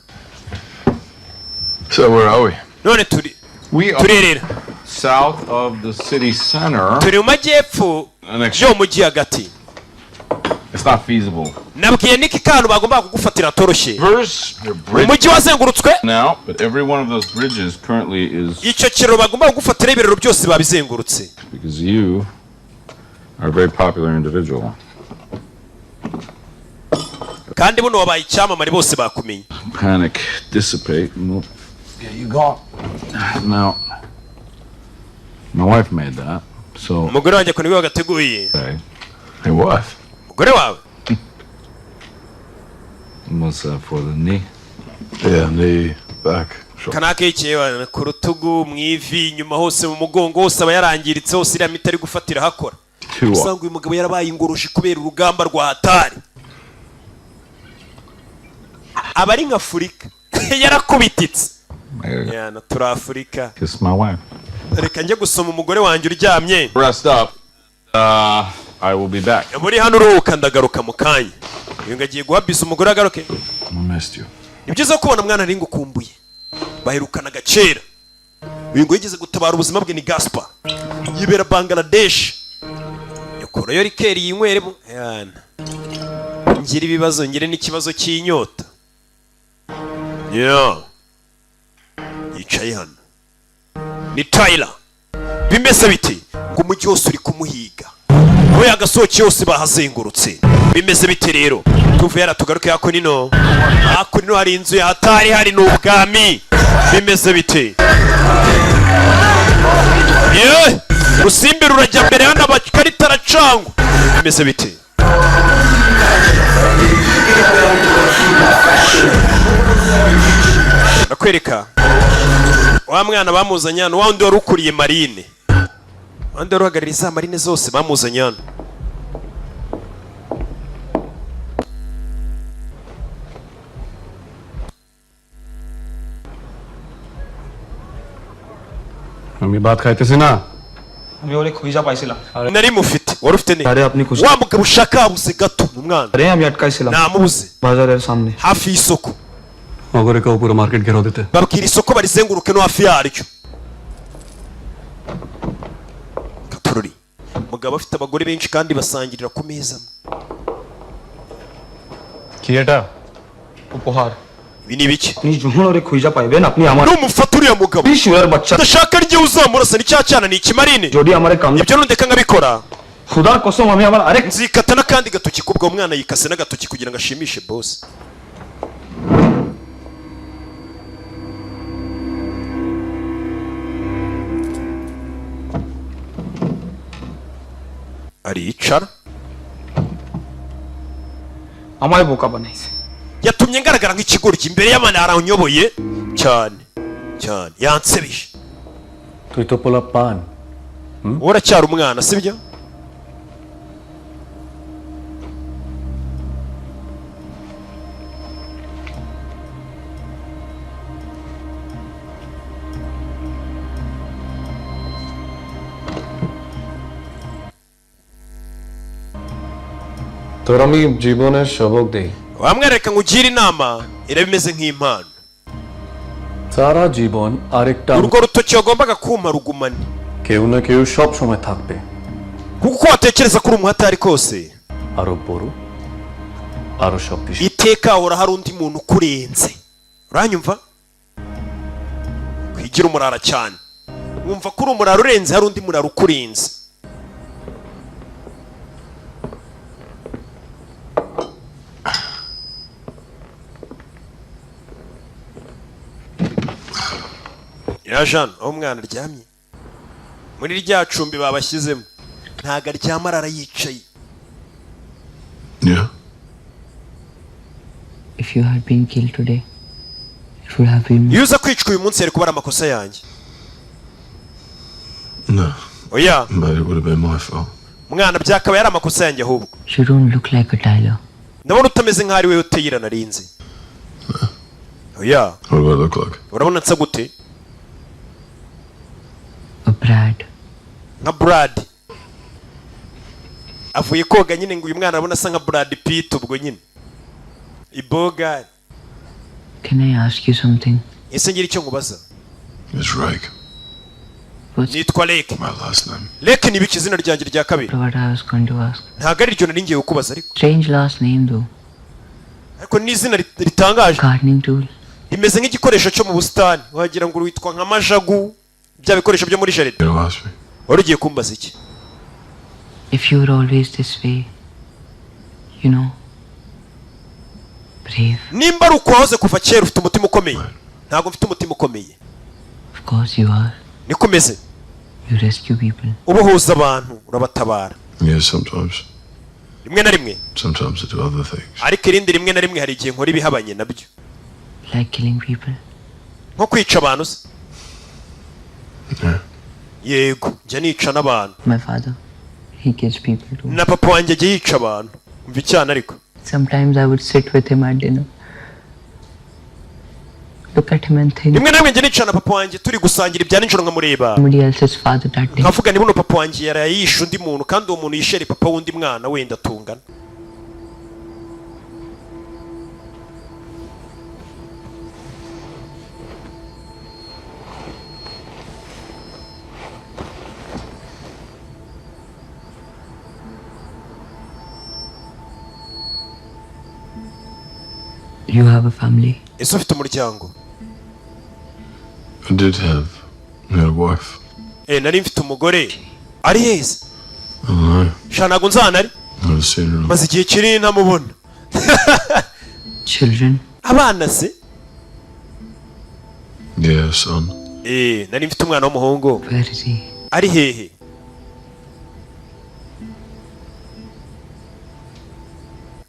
So where are we? None turi We are turerera south of the city center. Turi mu majyepfo yo mu mujyi hagati. It's not feasible. Nabwiye Niki kantu bagomba kugufatira atoroshye. Rivers, they're bridges Umujyi wazengurutswe now, but every one of those bridges currently is icyo kiraro bagomba kugufatira, ibiraro byose babizengurutse. because you are a very popular individual. Kandi buno wabaye icyamamare, bose bakumenye. Panic dissipate and we'll get you gone. Now, my wife made that, so Umugore wanjye akora nibwo wagateguye. okay. Your wife? Umugore wawe. What's that for, the knee? Yeah, knee, back, shoulder. Kanakekeye ku rutugu, mu ivi, inyuma hose, mu mugongo hose aba yarangiritse hose. Iriya miti ari gufatira hakora. Two. Usanga uyu mugabo yarabaye ingoroshi kubera urugamba rwa hatari, aba ari nka Afurika yarakubititse. I gotta go Yana turi Afurika. kiss my wife. Reka njye gusoma umugore wanjye uryamye. Rest up. I will be back. Muri hano uruhuka, ndagaruka mu kanya. Uyu ngo agiye guha umugore agaruke. I missed you. Ni byiza kubona mwana, nari ngukumbuye. Baherukanaga kera. Uyu ngo yigeze gutabara ubuzima bwe, ni Gaspar, yibera Bangladesh. Yakurayo rikeri yinyweremo. Yana ngira ibibazo, ngire n'ikibazo cy'inyota. Yeah. Yicaye hano ni Tyler. Bimeze biti ngo umujyi wose uri kumuhiga, aho yagasohokeye hose bahazengurutse. Bimeze bite rero? Tuvuye yara tugaruke hakuno. Hakuno hari inzu ya hatari, hari n'ubwami. Bimeze bite? Ye rusimbi rurajya mbere hano, amakarita aracangwa. Bimeze bite? Ndakwereka wa mwana bamuzanye hano, wa wundi wari ukuriye marine, wa wundi wari uhagarariye za marine zose bamuzanye hano. আমি ভাত খাইতেছি না আমি ওরে খুঁজা পাইছিলাম Nari mufite. Wari ufite ne আরে আপনি খুশি wa mugabo ushaka yabuze gato ni umwana. আরে আমি আটকাইছিলাম Namubuze বাজারের সামনে। hafi y'isoko. ওগরে কেউ পুরো মার্কেট ঘেরাও দিতে। Babwira isoko barizenguruke no hafi yaryo. Katorori umugabo afite abagore benshi kandi basangirira ku meza amwe. কি এটা? উপহার। Ibi ni ibiki? আপনি যখন ওরে খুঁজা পাইবেন আপনি আমার Numufata uriya mugabo শুয়ার বাচ্চা udashaka rye uzamurasa ni cya cyana ni ikimarine. যদি আমারে কাম Ibyo nundeka nkabikora, খুদার কসম আমি আবার আরেক nzikata n'akandi gatoki kubwo umwana yikase n'agatoki kugira ngo ashimishe boss. Aricara. আমায় বোকা বানাইছে। Yatumye ngaragara nk'ikigoryi imbere y'abantu, aranyoboye cyane cyane, yansebeje. তুই তো পোলা পান। Wowe uracyari umwana, sibyo? তোর আমি জীবনের সবক দেই। Wamwereka ngo ugire inama, iraba imeze nk'impano. সারা জীবন আরেকটা Urwo rutoki wagombaga kumpa rugumane. কেউ না কেউ সব সময় থাকবে। Kuko uko watekereza ko uri umuhatari kose, আরো বড় আরো শক্তিশালী। Iteka hahora hari undi muntu ukurenze, uranyumva? Kwigira umurara cyane wumva ko uri umurara urenze, hari undi murara ukurenze. Ya Jean, aho umwana aryamye muri rya cumbi babashyizemo, ntago aryama, arara yicaye. Yeah. If you had been killed today, it would have been Iyo uza kwicwa uyu munsi yari kuba ari amakosa yanjye. No. Oya. But it would have been my fault. Mwana, byakabaye ari amakosa yanjye ahubwo. You don't look like a Tyler. Ndabona utameze nk'aho ari wowe uteyira narinzi, oya. What do I look like? Urabona nsa gute? A Brad. Nka Brad avuye koga nyine, ngo uyu mwana arabona asa nka Brad Pitt, ubwo nyine ibogari. Can I ask you something? Ese ngira icyo nkubaza? It's Rake. Nitwa Leke. My last name. Leke ni ibiki? Izina ryanjye rya kabiri. What I was going to ask. Ntabwo ari ryo nari ngiye kukubaza ariko. Strange last name though. Ariko ni izina ritangaje. Gardening tool. Rimeze nk'igikoresho cyo mu busitani, wagira ngo witwa nka majagu, bya bikoresho byo muri jardin. You ask me. Wari ugiye kumbaza iki? If you were always this way, brave. Nimba ari uko wahoze kuva kera, ufite umutima ukomeye. Ntabwo mfite umutima ukomeye. Of course you are. Niko umeze. You rescue people. Ubohoza abantu, urabatabara. Yeah, sometimes. Rimwe na rimwe. Sometimes I do other things. Ariko irindi rimwe na rimwe hari igihe nkora ibihabanye nabyo. Like killing people. Nko kwica abantu se? Yeah. Yego, njya nica n'abantu. My father, he kills people too. Na papa wanjye ajya yica abantu, umva icyana ariko. Sometimes I would sit with him at dinner. Look at him and think Rimwe na rimwe njya nica na papa wanjye turi gusangira ibya nijoro, nkamureba somebody else's father that day. nkavuga ni buno papa wanjye yaraye yishe undi muntu, kandi uwo muntu yishere papa w'undi mwana wenda tungana. You have a family. Ese ufite umuryango? I did have. I had a wife. Eh, nari mfite umugore, ari heza? I don't know. Sha, ntabwo nzana ari Never seen her. maze igihe kinini ntamubona. Children. Abana se? Yeah, son. Eh, nari mfite umwana w'umuhungu. Where is he? Ari hehe?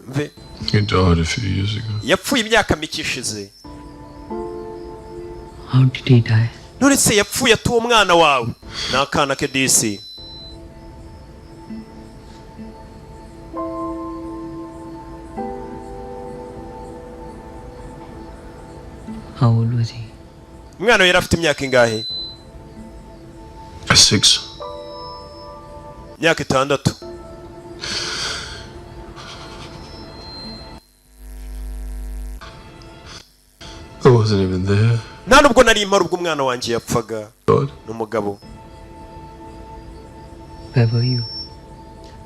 Mve. He died a few years ago. Yapfuye imyaka mike ishize. How did he die? None se yapfuye atuwe umwana wawe ni akana ke disi. How old was he? Umwana we yari afite imyaka ingahe? 6. Imyaka 6. I wasn't even there. Nta nubwo nari mpari ubwo umwana wanjye yapfaga. God. N'umugabo. Where were you?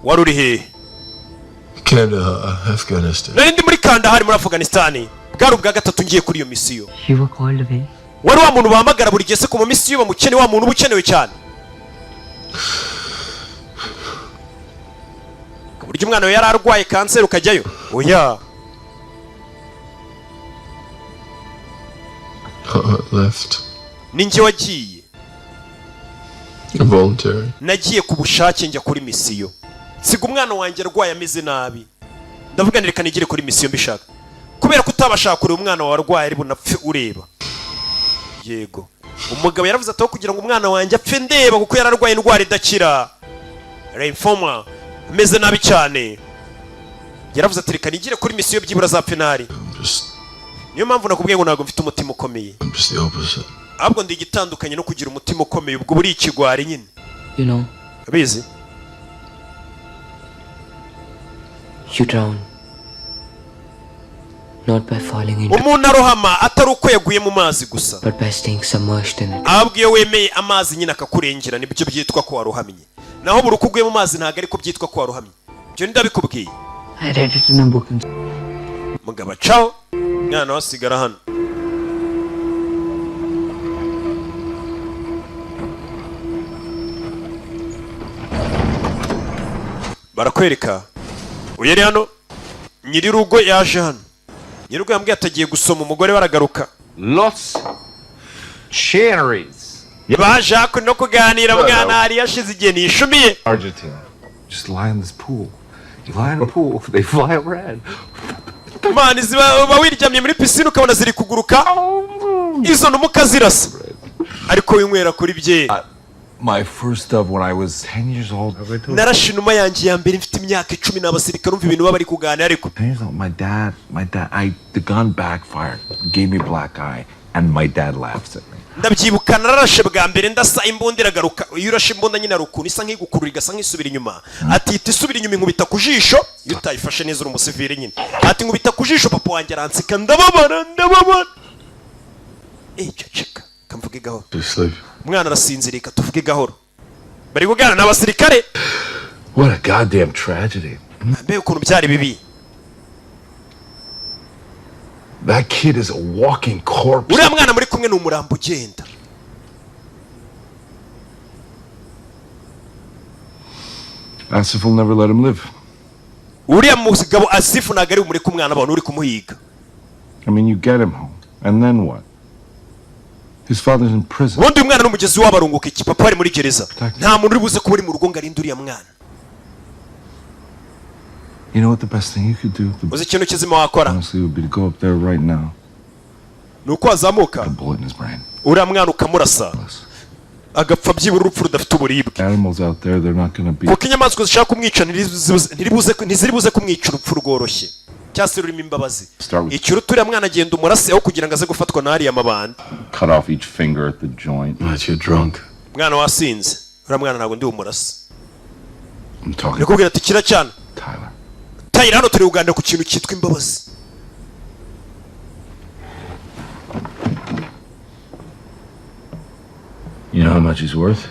Wari uri hehe? Kandahar, Afghanistan. Nari ndi muri Kandahari muri Afghanistan. Bwari ubwa gatatu ngiye kuri iyo misiyo. You were called away. Wari wa muntu bahamagara buri gihe se ku ma misiyo bamukene, wa muntu uba ukenewe cyane, ku buryo umwana we yari arwaye kanseri ukajyayo? Oya. I left. Ni njye wagiye. Voluntary. Nagiye ku bushake njya kuri misiyo, nsiga umwana wanjye arwaye ameze nabi. Ndavuga nti reka nigire kuri misiyo mbishaka, kubera ko utabashaka kureba umwana wawe arwaye ari bunapfe ureba. Yego, umugabo yaravuze ati aho kugira ngo umwana wanjye apfe ndeba, kuko yari arwaye indwara idakira, lymphoma, ameze nabi cyane, yaravuze ati reka nigire kuri misiyo byibura azapfe ntari. Just, Niyo mpamvu nakubwiye ngo ntabwo mfite umutima ukomeye. I'm just the opposite. Ahubwo ndi igitandukanye no kugira umutima ukomeye, ubwo buri ikigwari nyine. You know, Abizi. you drown. Not by falling into, Umuntu arohama atari uko yaguye mu mazi gusa, but by staying submerged in it. Ahubwo iyo wemeye amazi nyine akakurengera, nibyo byitwa ko warohamye. Naho buri uko uguye mu mazi ntabwo ariko byitwa ko warohamye. Ibyo ndabikubwiye. I read it in a book in Mugabo acaho, mwana we asigara hano. Barakwereka uyu ari hano, nyir'urugo yaje hano. Nyir'urugo yambwiye atagiye gusoma, umugore baragaruka. Los Cherries. Baje hakuno no kuganira. Mwana hari yashize igihe nishumiye. Argentina. Just lie in this pool. You lie in a pool, they fly red. Mani ziba uba wiryamye muri pisine ukabona ziri kuguruka izo numa ukazirasa, ariko winywera kuri byeri. My first dove when I was 10 years old. Narashe inuma yanjye ya mbere mfite imyaka 10. N'abasirikare, umva ibintu baba bari kuganira ariko. 10 years old, my dad, the gun backfired, gave me black eye, and my dad laughs at me. Ndabyibuka nararashe bwa mbere, ndasa imbunda iragaruka. Iyo urashe imbunda nyine hari ukuntu isa nk'igukurura, igasa nk'isubira inyuma. Atita isubira inyuma inkubita ku jisho. Iyo utayifashe neza uri umusivire nyine. Ati nkubita ku jisho, papa wanjye aranseka, ndababara, ndababara. Eh, ceceka kamvuge gahoro. To sleep. Umwana arasinzirika, tuvuge gahoro. Bari kuganira n'abasirikare. What a goddamn tragedy. Mbega ukuntu byari bibi. That kid is a walking corpse. Uriya mwana muri kumwe ni umurambo ugenda. Asif will never let him live. Uriya mugabo Asifu ntabwo ari bumureke umwana abantu uri kumuhiga. I mean, you get him home, and then what? His father's in prison. Ubundi uyu mwana n'umugezi wabo arunguka iki? Papa ari muri gereza, nta muntu uri buze kuba uri mu rugo ngo arinde uriya mwana. You know what the best thing you could do? Uzi ikintu kizima wakora? Honestly, would be to go up there right now. Ni uko wazamuka Put a bullet in his brain. uriya mwana ukamurasa agapfa, byibura urupfu rudafite uburibwe. Animals out there, they're not gonna be. Kuko inyamaswa zishaka kumwica ntiziri buze kumwica urupfu rworoshye cyangwa se rurimo imbabazi. Start with Ikiruta uriya mwana agenda umurase aho kugira ngo aze gufatwa n'ariya mabandi. Cut off each finger at the joint. But you're drunk. Mwana wasinze, uriya mwana ntabwo ndi bumurase. I'm talking. Ndikubwira ati kira cyane. Tyler. Tyler, hano turi kuganira ku kintu cyitwa imbabazi. You know how much he's worth?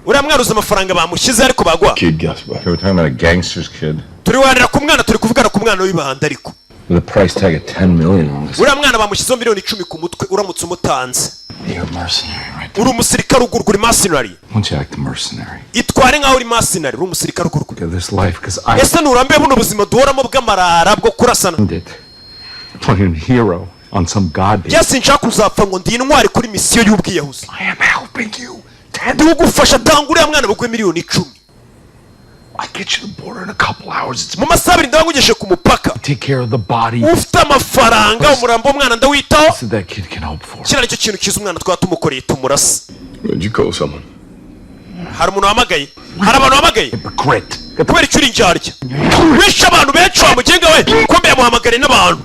Uriya mwana uzi amafaranga bamushyize ariko bagwa? Kid Gaspar. Okay, we're talking about a gangster's kid Turi kuganira ku mwana, turi kuvugana ku mwana w'ibanda ariko. With a price tag of 10 million on this. Uriya mwana bamushyizeho miliyoni 10 ku mutwe uramutse umutanze. You're a mercenary, right? Uri umusirikare ugurwa, uri mercenary. Why don't you act mercenary? Itware nk'aho uri mercenary, uri umusirikare ugurwa. Look at this life, because I Ese nturambiwe buno buzima duhoramo bw'amarara bwo kurasana? earned it. Playing hero on some goddamn. Byose sinshaka kuzapfa ngo ndi intwari kuri misiyo y'ubwiyahuzi. I am helping you. Ndi kugufasha, tanga uriya mwana baguhe miliyoni 10. I get you the border in a couple hours. It's Mu masaha 2 ndaba nkugejeje ku mupaka. Take care of the body. Ufite amafaranga, umurambo w'umwana ndawitaho. So that kid can hope for. Kiriya nicyo kintu cyiza umwana twaba tumukoreye, tumurasa. Would you call someone? Hari umuntu wahamagaye? Hari abantu wahamagaye? Hypocrite. Kubera icyo uri indyarya, wishe abantu benshi wa mugenga we. Kumbe yamuhamagariye n'abantu.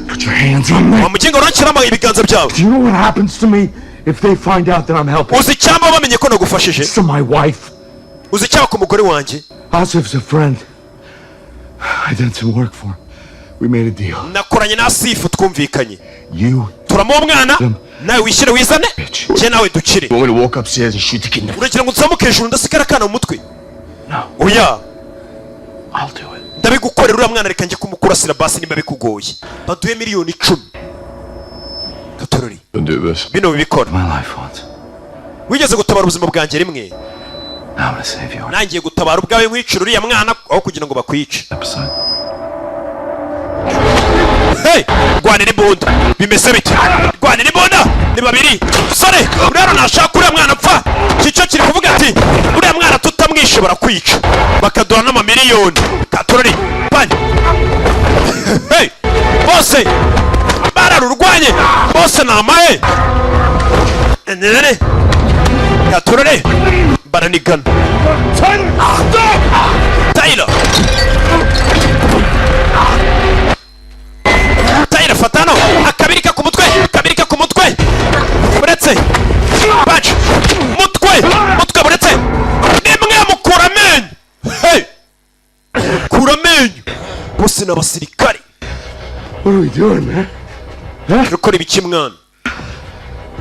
Put your hands on me. Wa mugenga, urakiramo ibiganza byawe. Do you know what happens to me if they find out that I'm helping? Uzi icyamba bamenye ko nagufashije? To my wife. Uzi icyaba ku mugore wanjye? Asif's a friend. I did some work for him. We made a deal. Nakoranye na Asifu, twumvikanye. You Turamuha umwana, nawe wishyire wizane, njye nawe dukire. want me to walk upstairs and shoot the kid in the Uragira ngo nzamuke hejuru ndasigara akana mu mutwe? Oya. I'll do it. Ndabigukorera. Uriya mwana reka njye kumukurasira basi nimba bikugoye. Baduhe miliyoni 10 katorori. Don't do this. Bino bibikora. My life once. Wigeze gutabara ubuzima bwanjye rimwe. Now I'm gonna save yours. Nangiye gutabara ubwawe, nkwicira uriya mwana aho kugira ngo bakwice. Episode. Hey! Rwanira imbunda, bimeze bite? Rwanira imbunda ni babiri. Sore rero nashaka uriya mwana apfa. Cyico kiri kuvuga ati uriya mwana tutamwishe barakwica, bakaduha n'amamiliyoni katorori banye. Hey! Bose bararurwanye, bose ni amahe nene katorori, baranigana. Tyler, Tyler, fata hano akabirika ku mutwe, akabirika ku mutwe, buretse baca mutwe, mutwe, buretse nimwe mukura amenyo. Hey! Kura amenyo. Bose ni abasirikare. What are we doing, man? Turakora ibiki mwana?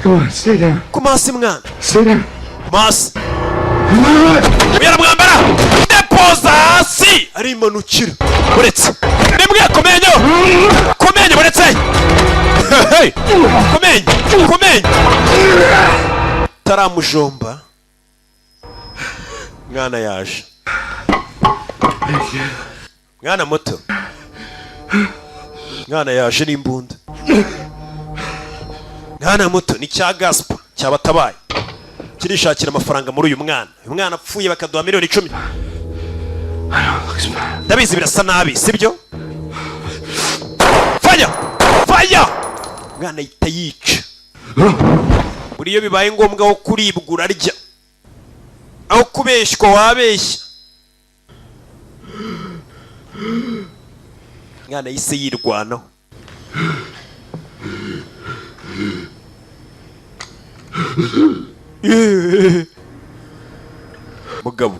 Come on, stay down. Ku maso mwana. Stay down. Ku maso yaramwambara depoza hasi arimanukira, buretse rimwe ku menyo, ku menyo, buretse. Hey! Ku menyo, ku menyo, taramujomba. Mwana yaje, mwana muto, mwana yaje n'imbunda. Mwana muto ni cya Gaspa cyabatabaye, kirishakira amafaranga muri uyu mwana. Uyu mwana apfuye bakaduha miliyoni 10. Ndabizi birasa nabi, sibyo? Faya, faya! Mwana ahita yica. Buri iyo bibaye ngombwa wo kuribwa urarya, aho kubeshywa wabeshya. Mwana yahise yirwanaho. Mugabo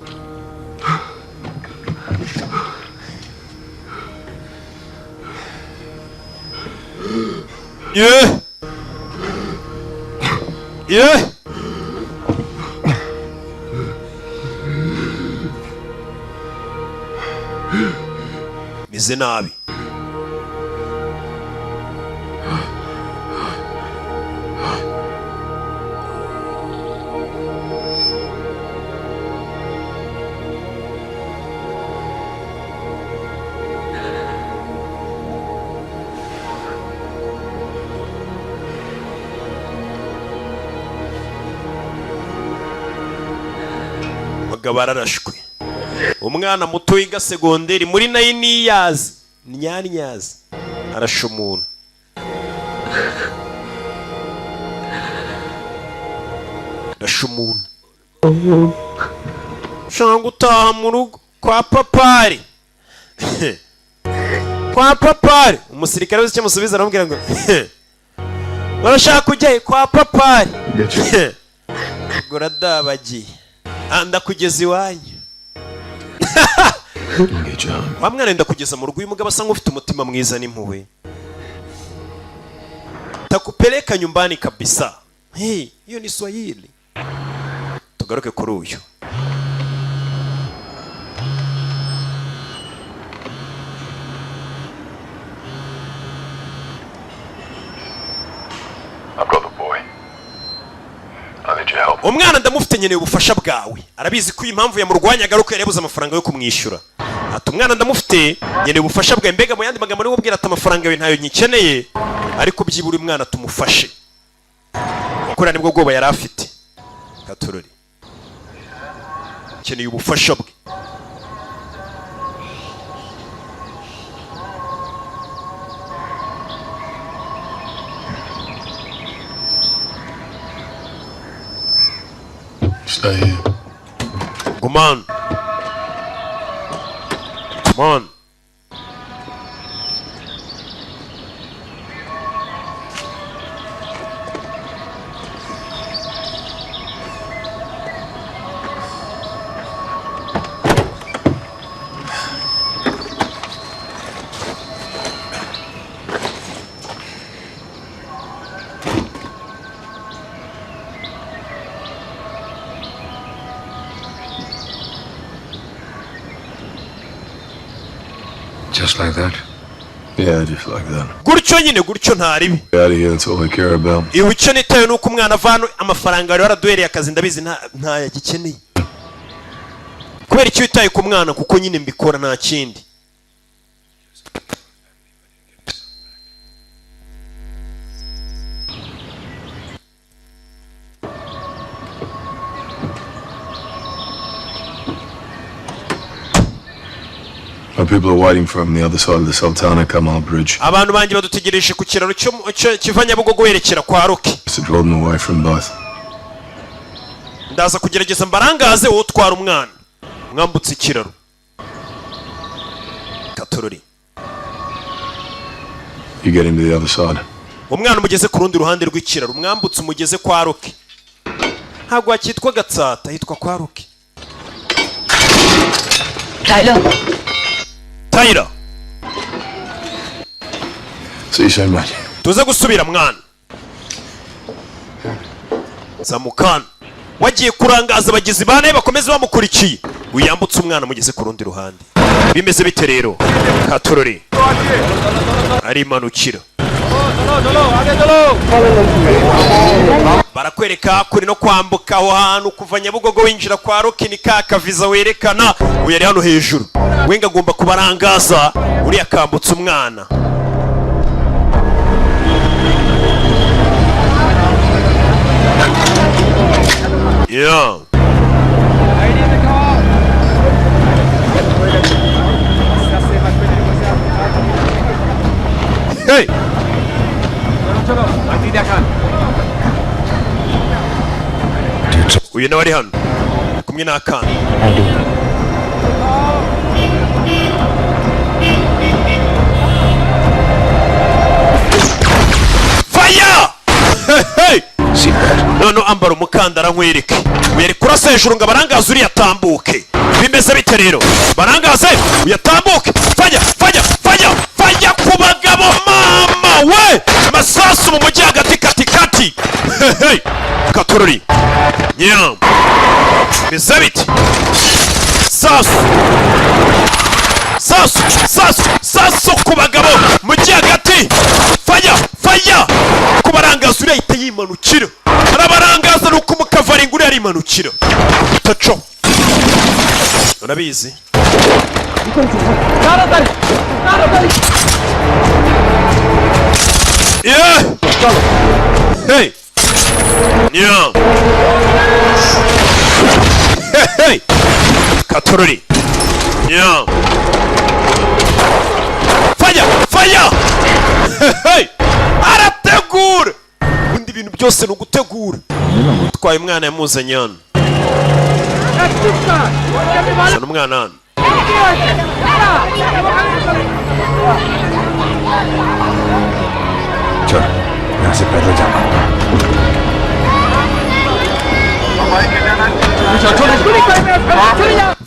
ye ye meze nabi. Mugabo ararashwe. Umwana muto wiga segonderi muri 9 years nyanyazi arashe umuntu. Arashe umuntu. Ushaka gutaha mu rugo kwa papari, kwa papari. Umusirikare wese icyo amusubiza aramubwira ngo urashaka kujyayo kwa papari, ubwo uradabagiye. Ah, ndakugeza iwanyu wa mwana, ndakugeza mu rugo. Uyu mugabo asa nk'ufite umutima mwiza n'impuhwe. Takupeleka nyumbani kabisa. Hey, hiyo ni Swahili. Tugaruke kuri uyu. I've got the boy. I need your help. Umwana ndamufite, nkeneye ubufasha bwawe. Arabizi ko iyi mpamvu yamurwanya ari uko yari yabuze amafaranga yo kumwishyura. Ati umwana ndamufite, nkeneye ubufasha bwawe. Mbega mu yandi magambo niwe ubwira ati amafaranga yawe ntayo nyikeneye, ariko byibura uyu mwana tumufashe, kuko nibwo bwoba yari afite. Katurori nkeneye ubufasha bwe. Stay here. Gumana, gumana. Just like that? Yeah, just like that. Gutyo nyine, gutyo, ntaribi. Out of here, that's all I care about. Iwe icyo nitaye ni uko umwana ava hano, amafaranga wari waraduhereye akazi ndabizi ntayagikeneye. Kubera icyo witaye ku mwana? Kuko nyine mbikora, nta kindi. My people are waiting for him on the other side of the Sultana Kamal Bridge. Abantu banjye badutegereje ku kiraro kiva Nyabugogo werekera kwa Roki. To draw them away from both. Ndaza kugerageza mbarangaze, wowe utwara umwana mwambutse ikiraro katorori. You get him to the other side. Umwana umugeze ku rundi ruhande rw'ikiraro, umwambutse umugeze kwa Roki. Ntabwo hakitwa Gatsata, hitwa kwa Roki. Tyler. Tyler. See you soon, mate. Tuze gusubira mwana. Zamukana wagiye kurangaza abagizi ba nabi bakomeze bamukurikiye, wiyambutse umwana mugeze ku rundi ruhande. Bimeze bite rero? Katorori arimanukira, barakwereka kuri no kwambuka aho hantu kuva Nyabugogo winjira kwa Roki ni ka kaviza werekana. Uyu ari hano hejuru, wenga agomba kubarangaza, uriya akambutsa umwana. Yeah. Hey! Uyu nawe ari hano kumwe n'akana. I do. Fire! Hey! None ambara umukandara nkwereke. Uyu ari kurasa hejuru ngo abarangaze, uriya atambuke. Bimeze bite rero? Barangaze uyatambuke. Fire, fire, fire, fire ku bagabo! Mama we, masasu mu mujyi hagati kati kati. Hey, hey! Katorori nyam, bimeze bite? Sasu, sasu, sasu, sasu ku bagabo mujyi hagati. Fire, fire ku barangaza, uriya ahita yimanukira, arabarangaza ni uko umukavaringa uriya arimanukira taco, urabizi. Yeah! Hey! Yeah! Hey, hey! Katorori! Yeah! Fire! Fire! Hey, hey! Arategura! Ubundi ibintu byose ni ugutegura. Utwaye umwana yamuzanye hano. Zana umwana hano. चल यहाँ से पैदल जाना होगा।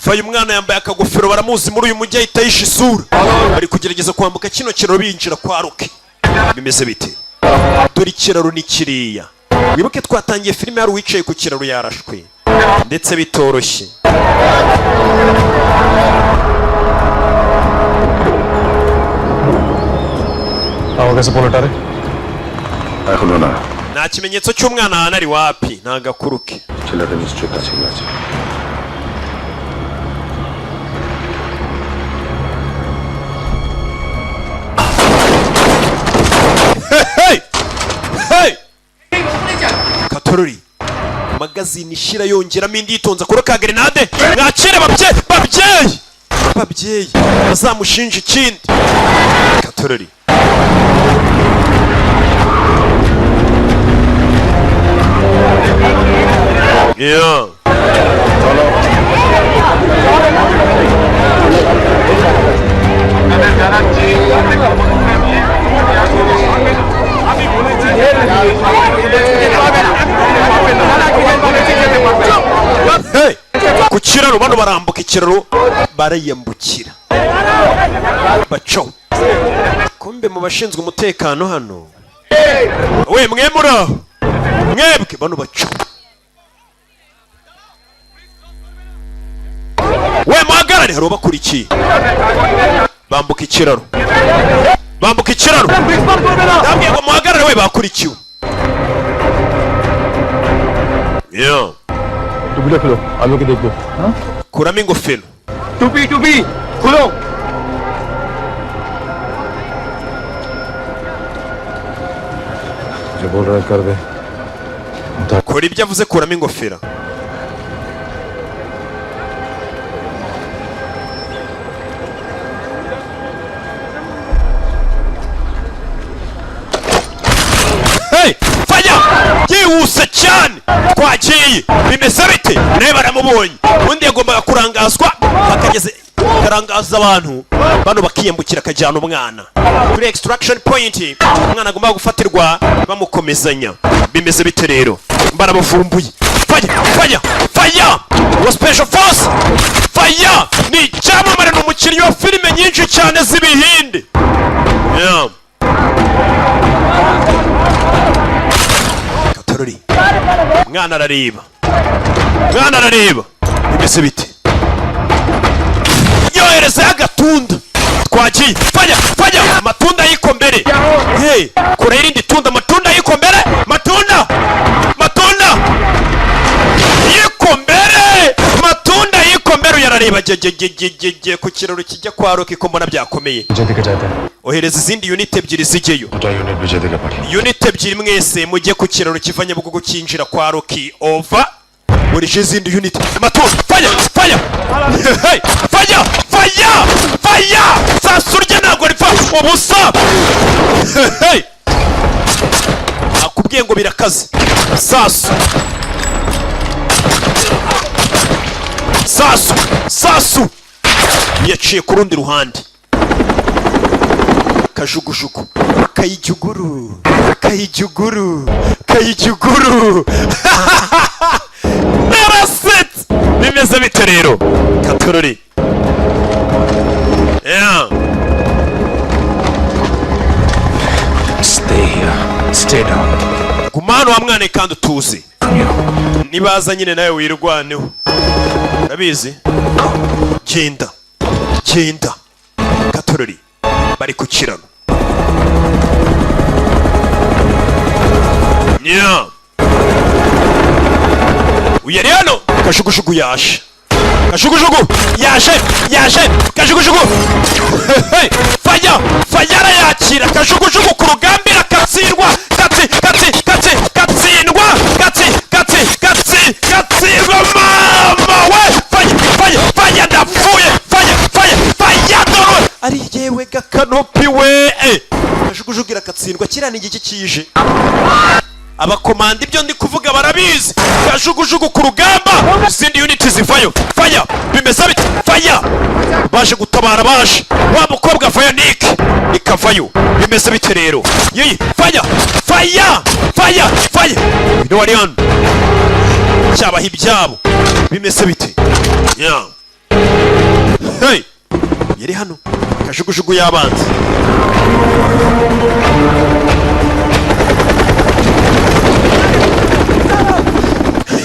Vayo, umwana yambaye akagofero, baramuzi muri uyu mujyi, ahita yishe isura. Bari kugerageza kwambuka kino kiraro binjira kwa Roke. Bimeze bite? Dore ikiraro ni kiriya. Wibuke twatangiye filime hari uwicaye ku kiraro yarashwe ndetse bitoroshye. আমাকে कैसे পলটারে? এখনো না। Nta kimenyetso cy'umwana ahantu ari, wapi, nta gakuru ke. ছেলেটা নিশ্চয়ই কাছে আছে। Hey! Hey! Katorori, magazine ishira, yongeramo indi, yitonze kuri ka grenade. Mwakire babyeyi, babyeyi, babyeyi bazamushinja ikindi. Katorori. Yeah. Hey! Ku kiraro bano barambuka ikiraro, barayambukira baco. Kumbe mu bashinzwe umutekano hano we, mwe muri aho mwebwe, bano baco we, muhagarare, hari ubakurikiye. Bambuka ikiraro, bambuka ikiraro. Ndabwiye ngo muhagarare we, bakurikiwe. Yeah. टुपी रख लो, आलू के देख दो। Kuramo ingofero. टुपी, टुपी खोलो। जो बोल रहा है कर दे। Kora ibyo avuze, kuramo ingofero. Hey! Faya yihuse cyane, twagiye. Bimeze bite? Nawe baramubonye. Undi yagombaga kurangazwa, bakageze karangaza abantu bano bakiyambukira, akajyana umwana kuri extraction point. Umwana agomba gufatirwa bamukomezanya. Bimeze bite rero? Barabavumbuye. Faya, faya, faya wa special force. Faya ni icyamamare, ni umukinnyi wa filime nyinshi cyane z'ibihinde. Yeah. Katorori, mwana arareba, mwana arareba. Bimeze bite? Yoherezayo agatunda. Twagiye. Fanya, fanya amatunda yiko mbere. Hey, kure irindi tunda, amatunda yiko mbere, matunda, matunda yiko mbere, matunda yiko mbere. Uyarareba gegegegege ku kiraro kijya kwa Roki, ko mbona byakomeye. जल्दी कर जाते हैं। Ohereza izindi unit ebyiri zijyeyo. Unit भेजे देगा पड़ी। Unit ebyiri mwese mujye ku kiraro kiva Nyabugogo cyinjira kwa Roki, over. Murishe izindi unit. Matunda, fire, fire. Hey, fire, fire, fire. Sasu rye ntabwo ripfa ubusa. Hey, akubwiye ngo birakaze. Sasu, sasu, sasu yaciye ku rundi ruhande. Kajugujugu kayijuguru, kayijuguru, kayijuguru. Narasetse. Bimeze bite rero? Katorori. Yeah. Stay here. Stay down. Guma hano wa mwana kandi utuze. Nibaza nyine nawe wirwaneho, urabizi. Genda, genda. Katorori, bari ku kiraro. Yeah. Uyu ari hano. Kajugujugu yaje, kajugujugu yaje, yaje kajugujugu. Hey, faya, faya arayakira. Kajugujugu ku rugamba irakatsindwa. Katsi, katsi, katsi, katsindwa, katsi, katsi, katsi, katsindwa. Mama we, faya, faya, faya, ndapfuye. Faya, faya, faya, dore ari yewe gakanopi we. Eh, kajugujugu irakatsindwa. Kiriya ni igiki kije? Abakomanda ibyo ndi kuvuga barabizi. Kajugujugu ku rugamba, izindi unit zivayo. Faya, bimeze bite? Faya baje gutabara, baje wa mukobwa vayo, Nick ikavayo. Bimeze bite rero? Yiyi, faya, faya, faya, faya bino wari hano cyabaha ibyabo. Bimeze bite? Yeah. Hey, yari hano kajugujugu y'abanzi.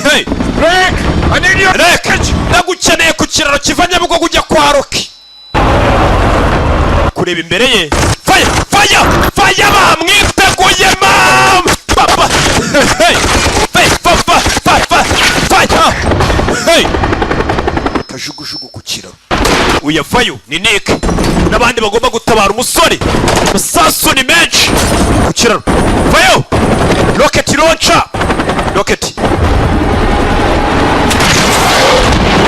Hey! Rick! I need you! Rick! Ndagukeneye ku kiraro kiva Nyabugogo ujya kwa Roki. Kureba imbere ye. Fire! Fire! Fire, bamwiteguye mama! Papa! Hey! Hey! Fa fa fa fa! Fire! Hey! Kajugujugu ku kiraro. Uyavayo ni Nick n'abandi bagomba gutabara umusore. Amasasu ni menshi ku kiraro. Vayo! Rocket launcher! Rocket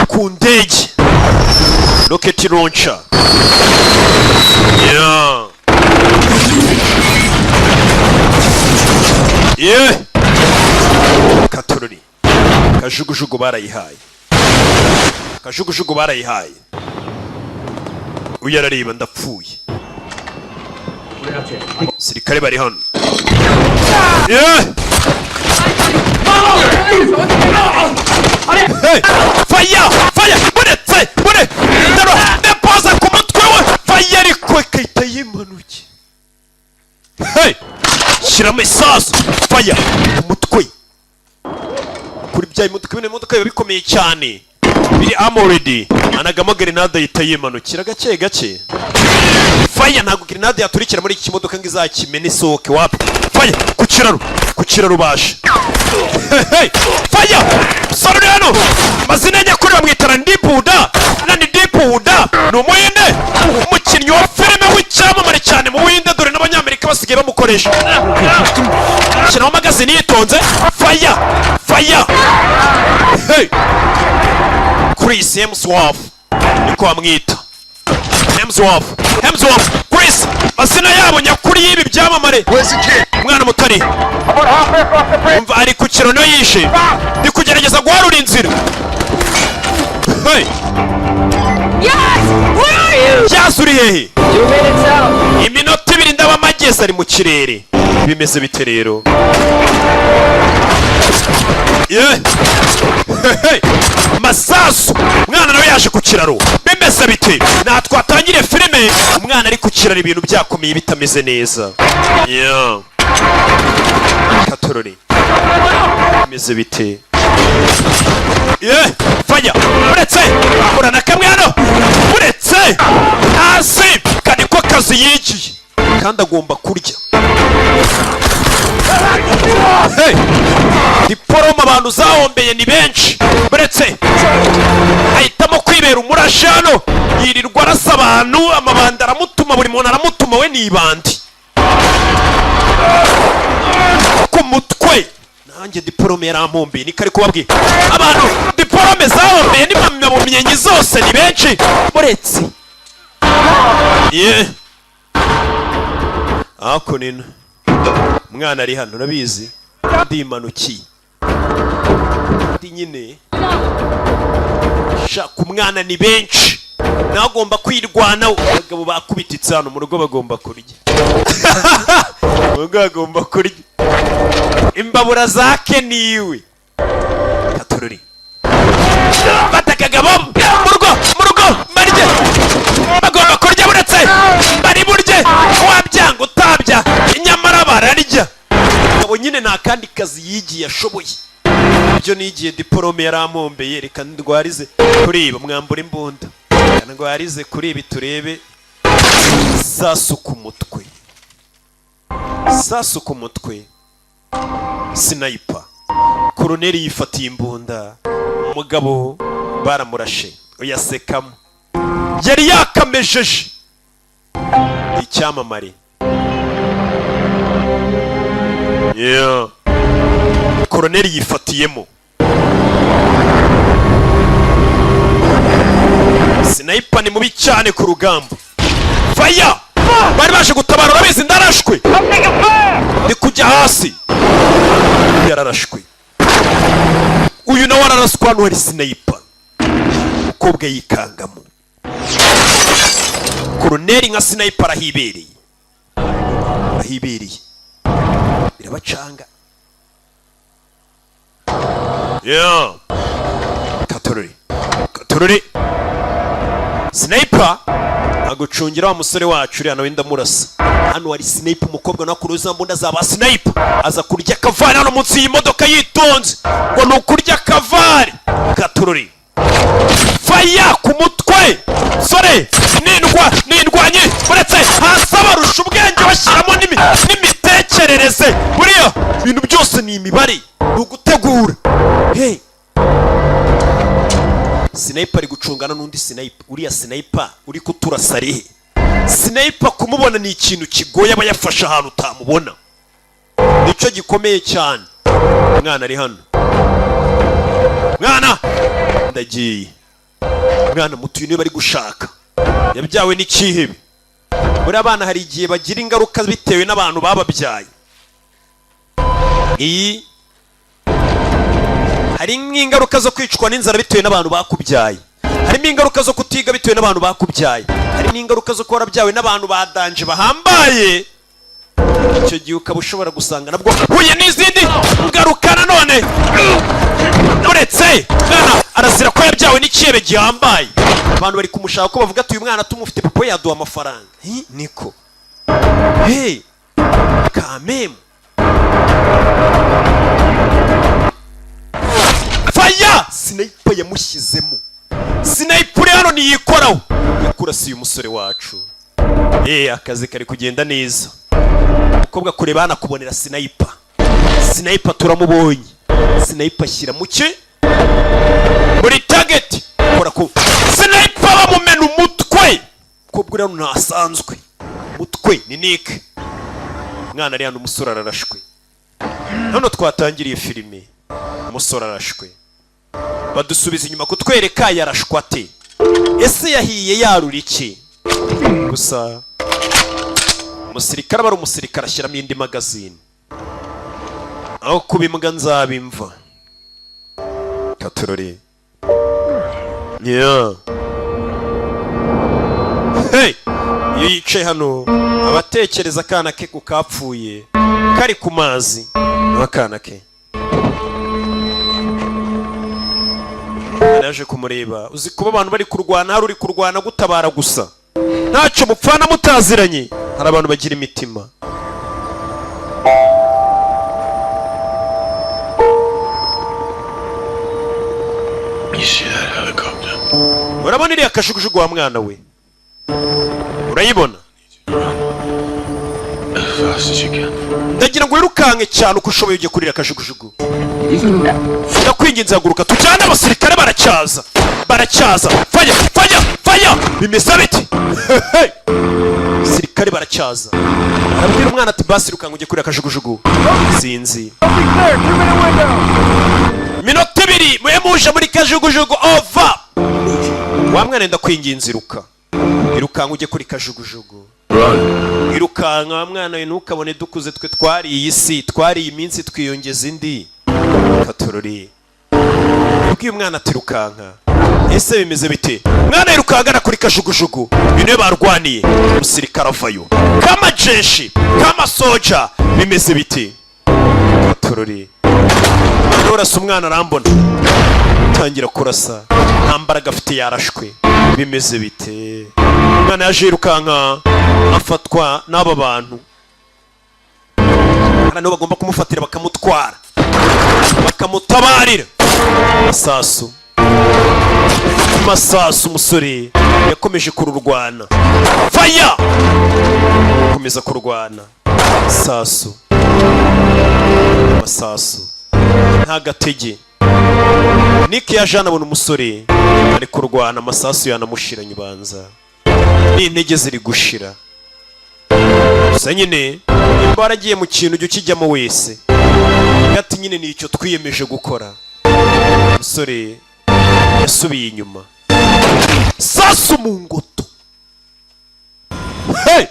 ku ndege, rocket launcher. Yeah, katorori. Kajugujugu barayihaye, kajugujugu barayihaye. Uyu arareba, ndapfuye. Sirikare bari hano. Yeah! Hey! Fire! Fire! Buretse! Bure! Ndaro! Depoza ku mutwe we! Fire ariko ikahita yimanuke. Hey! Shyiramo isasu! Fire! Ku mutwe! Kuri bya imodoka, bino imodoka biba bikomeye cyane. Biri armored. Anagamo grenade, ahita yimanukira gake gake. Faya, ntabwo grenade yaturikira muri iki kimodoka ngo izakimene isohoke, wapi. Faya ku kiraro, ku kiraro baje. Hey, faya! Sore uri hano, amazina ye nyakuri bamwita Randipuda. Randipuda ni Umuhinde, umukinnyi wa filime w'icyamamare cyane mu Buhinde, dore n'Abanyamerika basigaye bamukoresha. Shyiraho magazine yitonze. Faya, faya! Hey! Chris Hemsworth niko bamwita, Hemsworth, Hemsworth Chris, amazina yabo nyakuri y'ibi byamamare. Umwana mutari umva ari ku kiraro yishe, ndi kugerageza guharura inzira. Hey! Yes! Where are you? Yas, uri hehe? 2 minutes out. Iminota 2 ndaba amagezi ari mu kirere. Bimeze bite rero? Yeah. Hey! Masasu! Umwana nawe yaje ku kiraro. Bimeze bite? Nta twatangiriye filime umwana ari ku kiraro, ibintu byakomeye, bitameze neza. Yeah. Katorori, bimeze bite? Yeah. Fanya uretse urana kamwe hano, uretse hasi kani ko kazi yigiye kandi agomba kurya. Hey! Diporome abantu zahombeye ni benshi. Uretse ahitamo kwibera umurashi hano, yirirwa arasa abantu, amabandi aramutuma, buri muntu aramutuma, we ni ibandi ku mutwe. Nanjye diporome yarampombeye, niko ari kubabwira. Abantu diporome zahombeye n'impamyabumenyi zose ni benshi. Uretse ye ako nino umwana ari hano, urabizi, ndimanukiye ndi nyine shaka umwana, ni benshi nawe agomba kwirwanaho. Abagabo bakubititse hano mu rugo bagomba kurya, mu rugo bagomba kurya imbabura zake niwe katorori. Fata akagabo mu rugo, mu rugo barye, bagomba kurya. Buretse bari burye, wabyanga utabya, nyamara bararya. Umugabo nyine nta kandi kazi yigiye ashoboye, ibyo nigiye diporome yarampombeye, reka ndwarize kuri ibi. Mwambura imbunda, reka ndwarize kuri ibi turebe. Sasu ku mutwe, sasu ku mutwe. Sniper koroneri yifatiye imbunda, umugabo baramurashe, uyasekamo, yari yakamejeje icyamamare. Yeah. Koroneri yifatiyemo sniper, ni mubi cyane ku rugamba. Faya! Bari baje gutabara, urabizi, ndarashwe, ndi kujya hasi. Yararashwe uyu nawe araraswa. Hano hari sniper, umukobwa yikangamo koroneri nka sniper arahibereye, arahibereye, birabacanga. Yeah. Katorore, katorore! Sniper agucungira wa musore wacu uriya nawe ndamurasa. Hano hari sniper, umukobwa nawe akura za mbunda zaba sniper, aza kurya akavari hano munsi y'imodoka yitonze, ngo ni ukurya akavari. Katorore! Faya ku mutwe! Sore nindwa nindwanye, uretse hasi abarusha ubwenge bashyiramo n'imitekerereze. Buriya ibintu byose ni imibare, ni ugutegura. Hey! Sniper ari gucungana n'undi sniper. Uriya sniper uri kuturasa arihe? Sniper kumubona ni ikintu kigoye, aba yafashe ahantu utamubona, nicyo gikomeye cyane. Umwana ari hano, mwana ndagiye, umwana muto uyu niwe bari gushaka, yabyawe n'ikihebe. Buriya abana hari igihe bagira ingaruka bitewe n'abantu bababyaye. Iyi hari nk'ingaruka zo kwicwa n'inzara bitewe n'abantu bakubyaye, harimo ingaruka zo kutiga bitewe n'abantu bakubyaye, hari n'ingaruka zo kuba warabyawe n'abantu badanje bahambaye. Icyo gihe ukaba ushobora gusanga nabwo huye n'izindi ngaruka nanone. Uretse mwana arazira ko yabyawe n'ikihebe gihambaye, abantu bari kumushaka ko bavuga ati: "Uyu mwana tumufite, papa we yaduha amafaranga." Hi, niko hey kamemu. Faya! Sniper yamushyizemo. Sniper uri hano ntiyikoraho, yakurasiye umusore wacu. Akazi kari kugenda neza. Umukobwa kureba hano akubonera sniper. Sniper turamubonye. Sniper ashyira mu ki muri target, kora ku sniper, bamumena umutwe. Umukobwa uriya ntasanzwe, umutwe ni Nick. Mwana ari hano, umusore ararashwe. Hano twatangiriye filime, umusore arashwe, badusubiza inyuma kutwereka yarashwe ate, ese yahiye yarura iki? Gusa umusirikare aba ari umusirikare, ashyiramo indi magazine. Aho kuba imbwa nzaba imva. Katurori, yeah. Hey! Iyo yicaye hano aba atekereza akana ke ku kapfuye kari ku mazi n'akana ke. Yaje kumureba. Uzi kuba abantu bari kurwana, hari uri kurwana gutabara gusa, ntacyo mupfana, mutaziranye. Hari abantu bagira imitima. You see that helicopter? Urabona iriya kajugujugu, wa mwana we? Urayibona? As fast as you can. Ndagira ngo wirukanke cyane uko ushoboye ujye kurira kajugujugu. Ndakwinginze, haguruka tujyane. Abasirikare baracyaza, baracyaza. Fire, fire, fire! Bimeze biti? Abasirikare baracyaza. Arabwira umwana ati: "Basi irukanka ujye kurira kajugujugu." Sinzi, minota 2 mube muje muri kajugujugu, over. Wa mwana, ndakwinginze, iruka, irukanka ujye kuri kajugujugu. Run. Irukanka wa mwana we, ntukabone dukuze. Twe twariye isi, twariye iminsi, twiyongeza indi. Katorori ubwiye umwana ati: "Irukanka." Ese bimeze bite? Mwana yirukanka agana kuri kajugujugu. Ibintu barwaniye, umusirikare avayo kamajeshi kamasoja. Bimeze bite? Katorori, urasa umwana arambona, tangira kurasa, nta mbaraga afite, yarashwe. Bimeze bite? Umwana yaje yirukanka, afatwa n'aba bantu. Hano niho bagomba kumufatira, bakamutwara, bakamutabarira. Masasu, masasu! Umusore yakomeje kururwana. Fire, komeza kurwana. Sasu, masasu, nta gatege. Nick yaje hano abona umusore ari kurwana, amasasu yanamushiranye, ubanza n'intege ziri gushira. Gusa nyine nimba waragiye mu kintu, ujya ukijyamo wese. Ati nyine ni icyo twiyemeje gukora. Umusore yasubiye inyuma, sasu mu ngoto. Hey!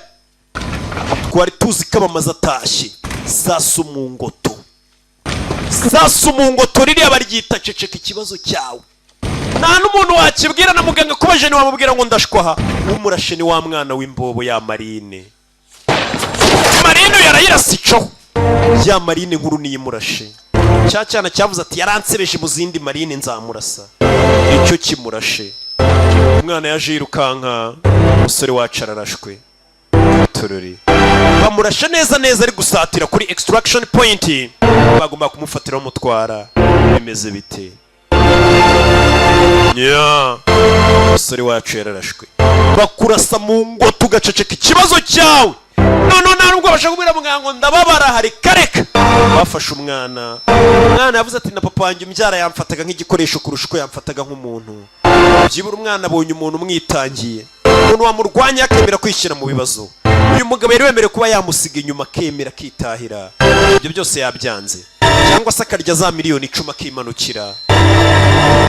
Twari tuzi ko abamaze atashye. Sasu mu ngoto, sasu mu ngoto, ririya baryita ceceka ikibazo cyawe. Nta n'umuntu wakibwira na muganga. Kuba jene wamubwira ngo ndashwaha. Umurashe ni wa mwana w'imbobo ya marine. Marine yarayirasa icaho. Ya marine nkuru niyo imurashe. Cya cyana cyavuze ati: "Yaransebeje mu zindi marine, nzamurasa." Icyo kimurashe. Umwana yaje yirukanka, umusore wacu ararashwe. Tururi bamurashe neza neza ari gusatira kuri extraction point, bagomba kumufatira bamutwara. Bimeze bite? Yeah. Umusore wacu yararashwe. Bakurasa mu ngo tugaceceka ikibazo cyawe. None nta nubwo babasha kubwira muganga ngo ndababara. Hari kareka bafashe umwana. Umwana yavuze ati: "Na papa wanjye umbyara yamfataga nk'igikoresho kurusha uko yamfataga nk'umuntu." Byibura umwana abonye umuntu umwitangiye, umuntu wamurwanya akemera kwishyira mu bibazo. Uyu mugabo yari wemerewe kuba yamusiga inyuma, akemera akitahira. Ibyo byose yabyanze, cyangwa se akarya za miliyoni 10 akimanukira.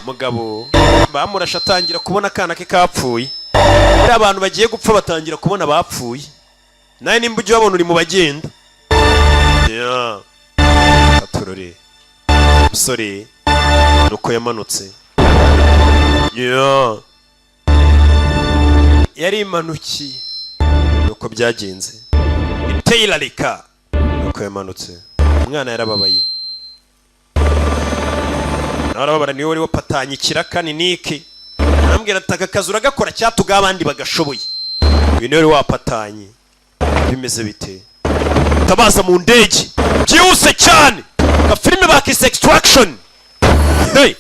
Umugabo bamurashe atangira kubona akana ke kapfuye. Buriya abantu bagiye gupfa batangira kubona bapfuye. Nawe nimba ujya ubabona uri mu bagenda. Yeah. Katurore, umusore nuko yamanutse. Yeah. Yari imanukiye, nuko byagenze. Ni Taylor Rika, nuko yamanutse. Umwana yarababaye, nawe arababara. Niwe wari wapatanye ikiraka ni Nick. Arambwira ati: "Aka kazi uragakora cyatugaho abandi bagashoboye." Uyu niwe wari wapatanye. Bimeze bite? Tabaza mu ndege byihuse cyane. Gafilime bakise Extraction. Hey!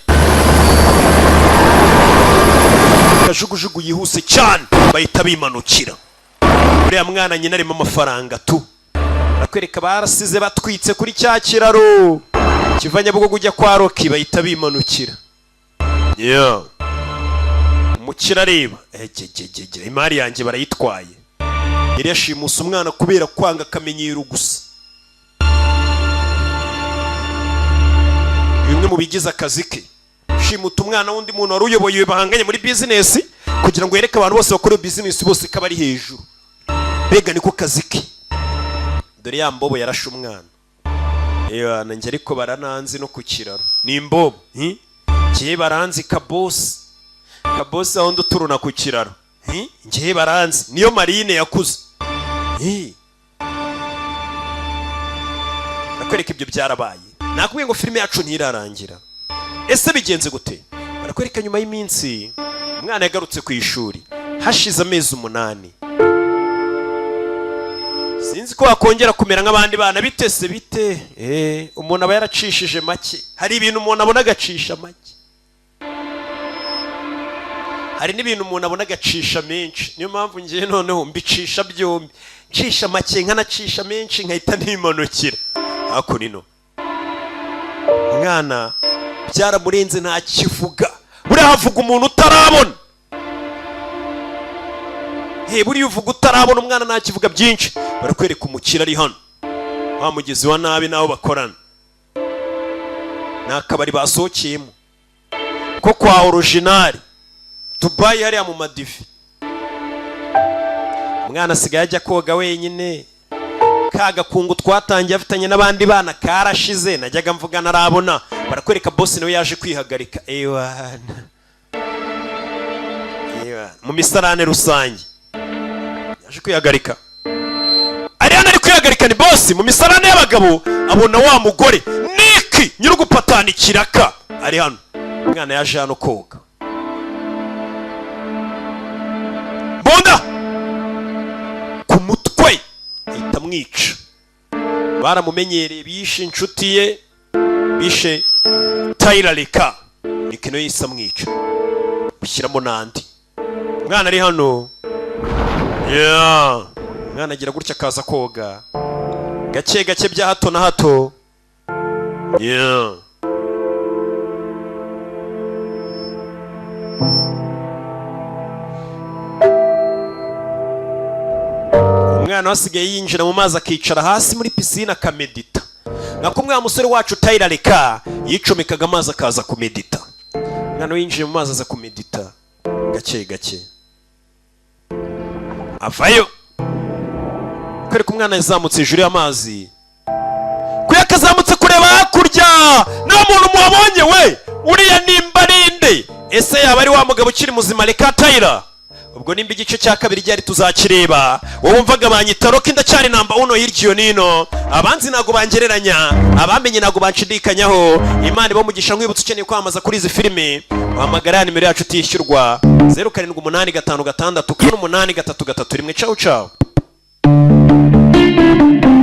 Kajugujugu yihuse cyane, bahita bimanukira. Uriya mwana nyina arimo amafaranga tu. Barakwereka barasize batwitse kuri cya kiraro kiva Nyabugogo ujya kwa Roki, bahita bimanukira. Yeah. Umukire areba, egegegege, imari yanjye barayitwaye. Yari yashimuse umwana kubera kwanga akamenyero gusa. Bimwe mu bigize akazi ke, shimuta umwana w'undi muntu wari uyoboye bahanganye muri bizinesi, kugira ngo yereke abantu bose bakora iyo bizinesi bose ko abari hejuru. Mbega niko kazi ke. Dore ya mbobo yarashe umwana. Ewa nanjye ariko barananzi no ku kiraro ni imbobo, hi? Njyewe baranzi kabosi, kabosi aho uturuna ku kiraro, hi? Njyewe baranzi niyo marine yakuze, hi? Nakwereka ibyo byarabaye. Nakubwiye ngo filime yacu ntirarangira. Ese bigenze gute? Barakwereka nyuma y'iminsi umwana yagarutse ku ishuri hashize amezi 8. Sinzi ko wakongera kumera nk'abandi bana. Bitese bite? Umuntu aba yaracishije make. Hari ibintu umuntu abona agacisha make, hari n'ibintu umuntu abona agacisha menshi. Niyo mpamvu ngiye noneho mbicisha byombi, ncisha make nkanacisha menshi, nkahita nimanukira hakuno. Umwana byaramurenze, ntakivuga. Buriya havuga umuntu utarabona. He, buriya uvuga utarabona. Umwana ntakivuga byinshi. Barakwereka umukire ari hano, wa mugizi wa nabi n'abo bakorana. Ni akabari basohokeyemo ko kwa original Dubai, hariya mu madive. Umwana asigaye ajya koga wenyine. Ka gakungu twatangiye afitanye n'abandi bana karashize, najyaga mvuga ntarabona. Barakwereka bosi nawe yaje kwihagarika. Ewana, ewana, mu misarane rusange yaje kwihagarika. Ari hano ari kwihagarika, ni bosi mu misarane y'abagabo. Abona wa mugore Niki nyir'ugupatana ikiraka ari hano. Umwana yaje hano koga. Bonda ku mutwe ahita amwica. Baramumenyereye, bishe inshuti ye, bishe Tyler. Reka Niki nawe yahise amwica, ushyiramo n'andi. Umwana ari hano. Yeah. Umwana agira gutya akaza koga gake gake bya hato na hato. Yeah. Umwana wasigaye yinjira mu mazi akicara hasi muri pisine akamedita, nka kumwe wa musore wacu Tyler Reka yicomekaga amazi akaza kumedita. Umwana winjiye mu mazi aza kumedita gake gake, avayo. Kwereka umwana yazamutse hejuru y'amazi, kuko yakazamutse kureba hakurya, nta muntu muhabonye. We, uriya nimba arinde? Ese yaba ari wa mugabo ukiri muzima, Reka Tyler? Ubwo nimba igice cya kabiri gihari tuzakireba. Wowe wumvaga banyita Rocky, ndacyari number uno hirya iyo nino. Abanzi ntabwo bangereranya, abamenye ntabwo banshidikanyaho. Imana ibamugisha. Nkwibutsa, ukeneye kwamamaza kuri izi filime, wahamagara ya nimero yacu utishyurwa, 0785 648 331. Cawu cawu.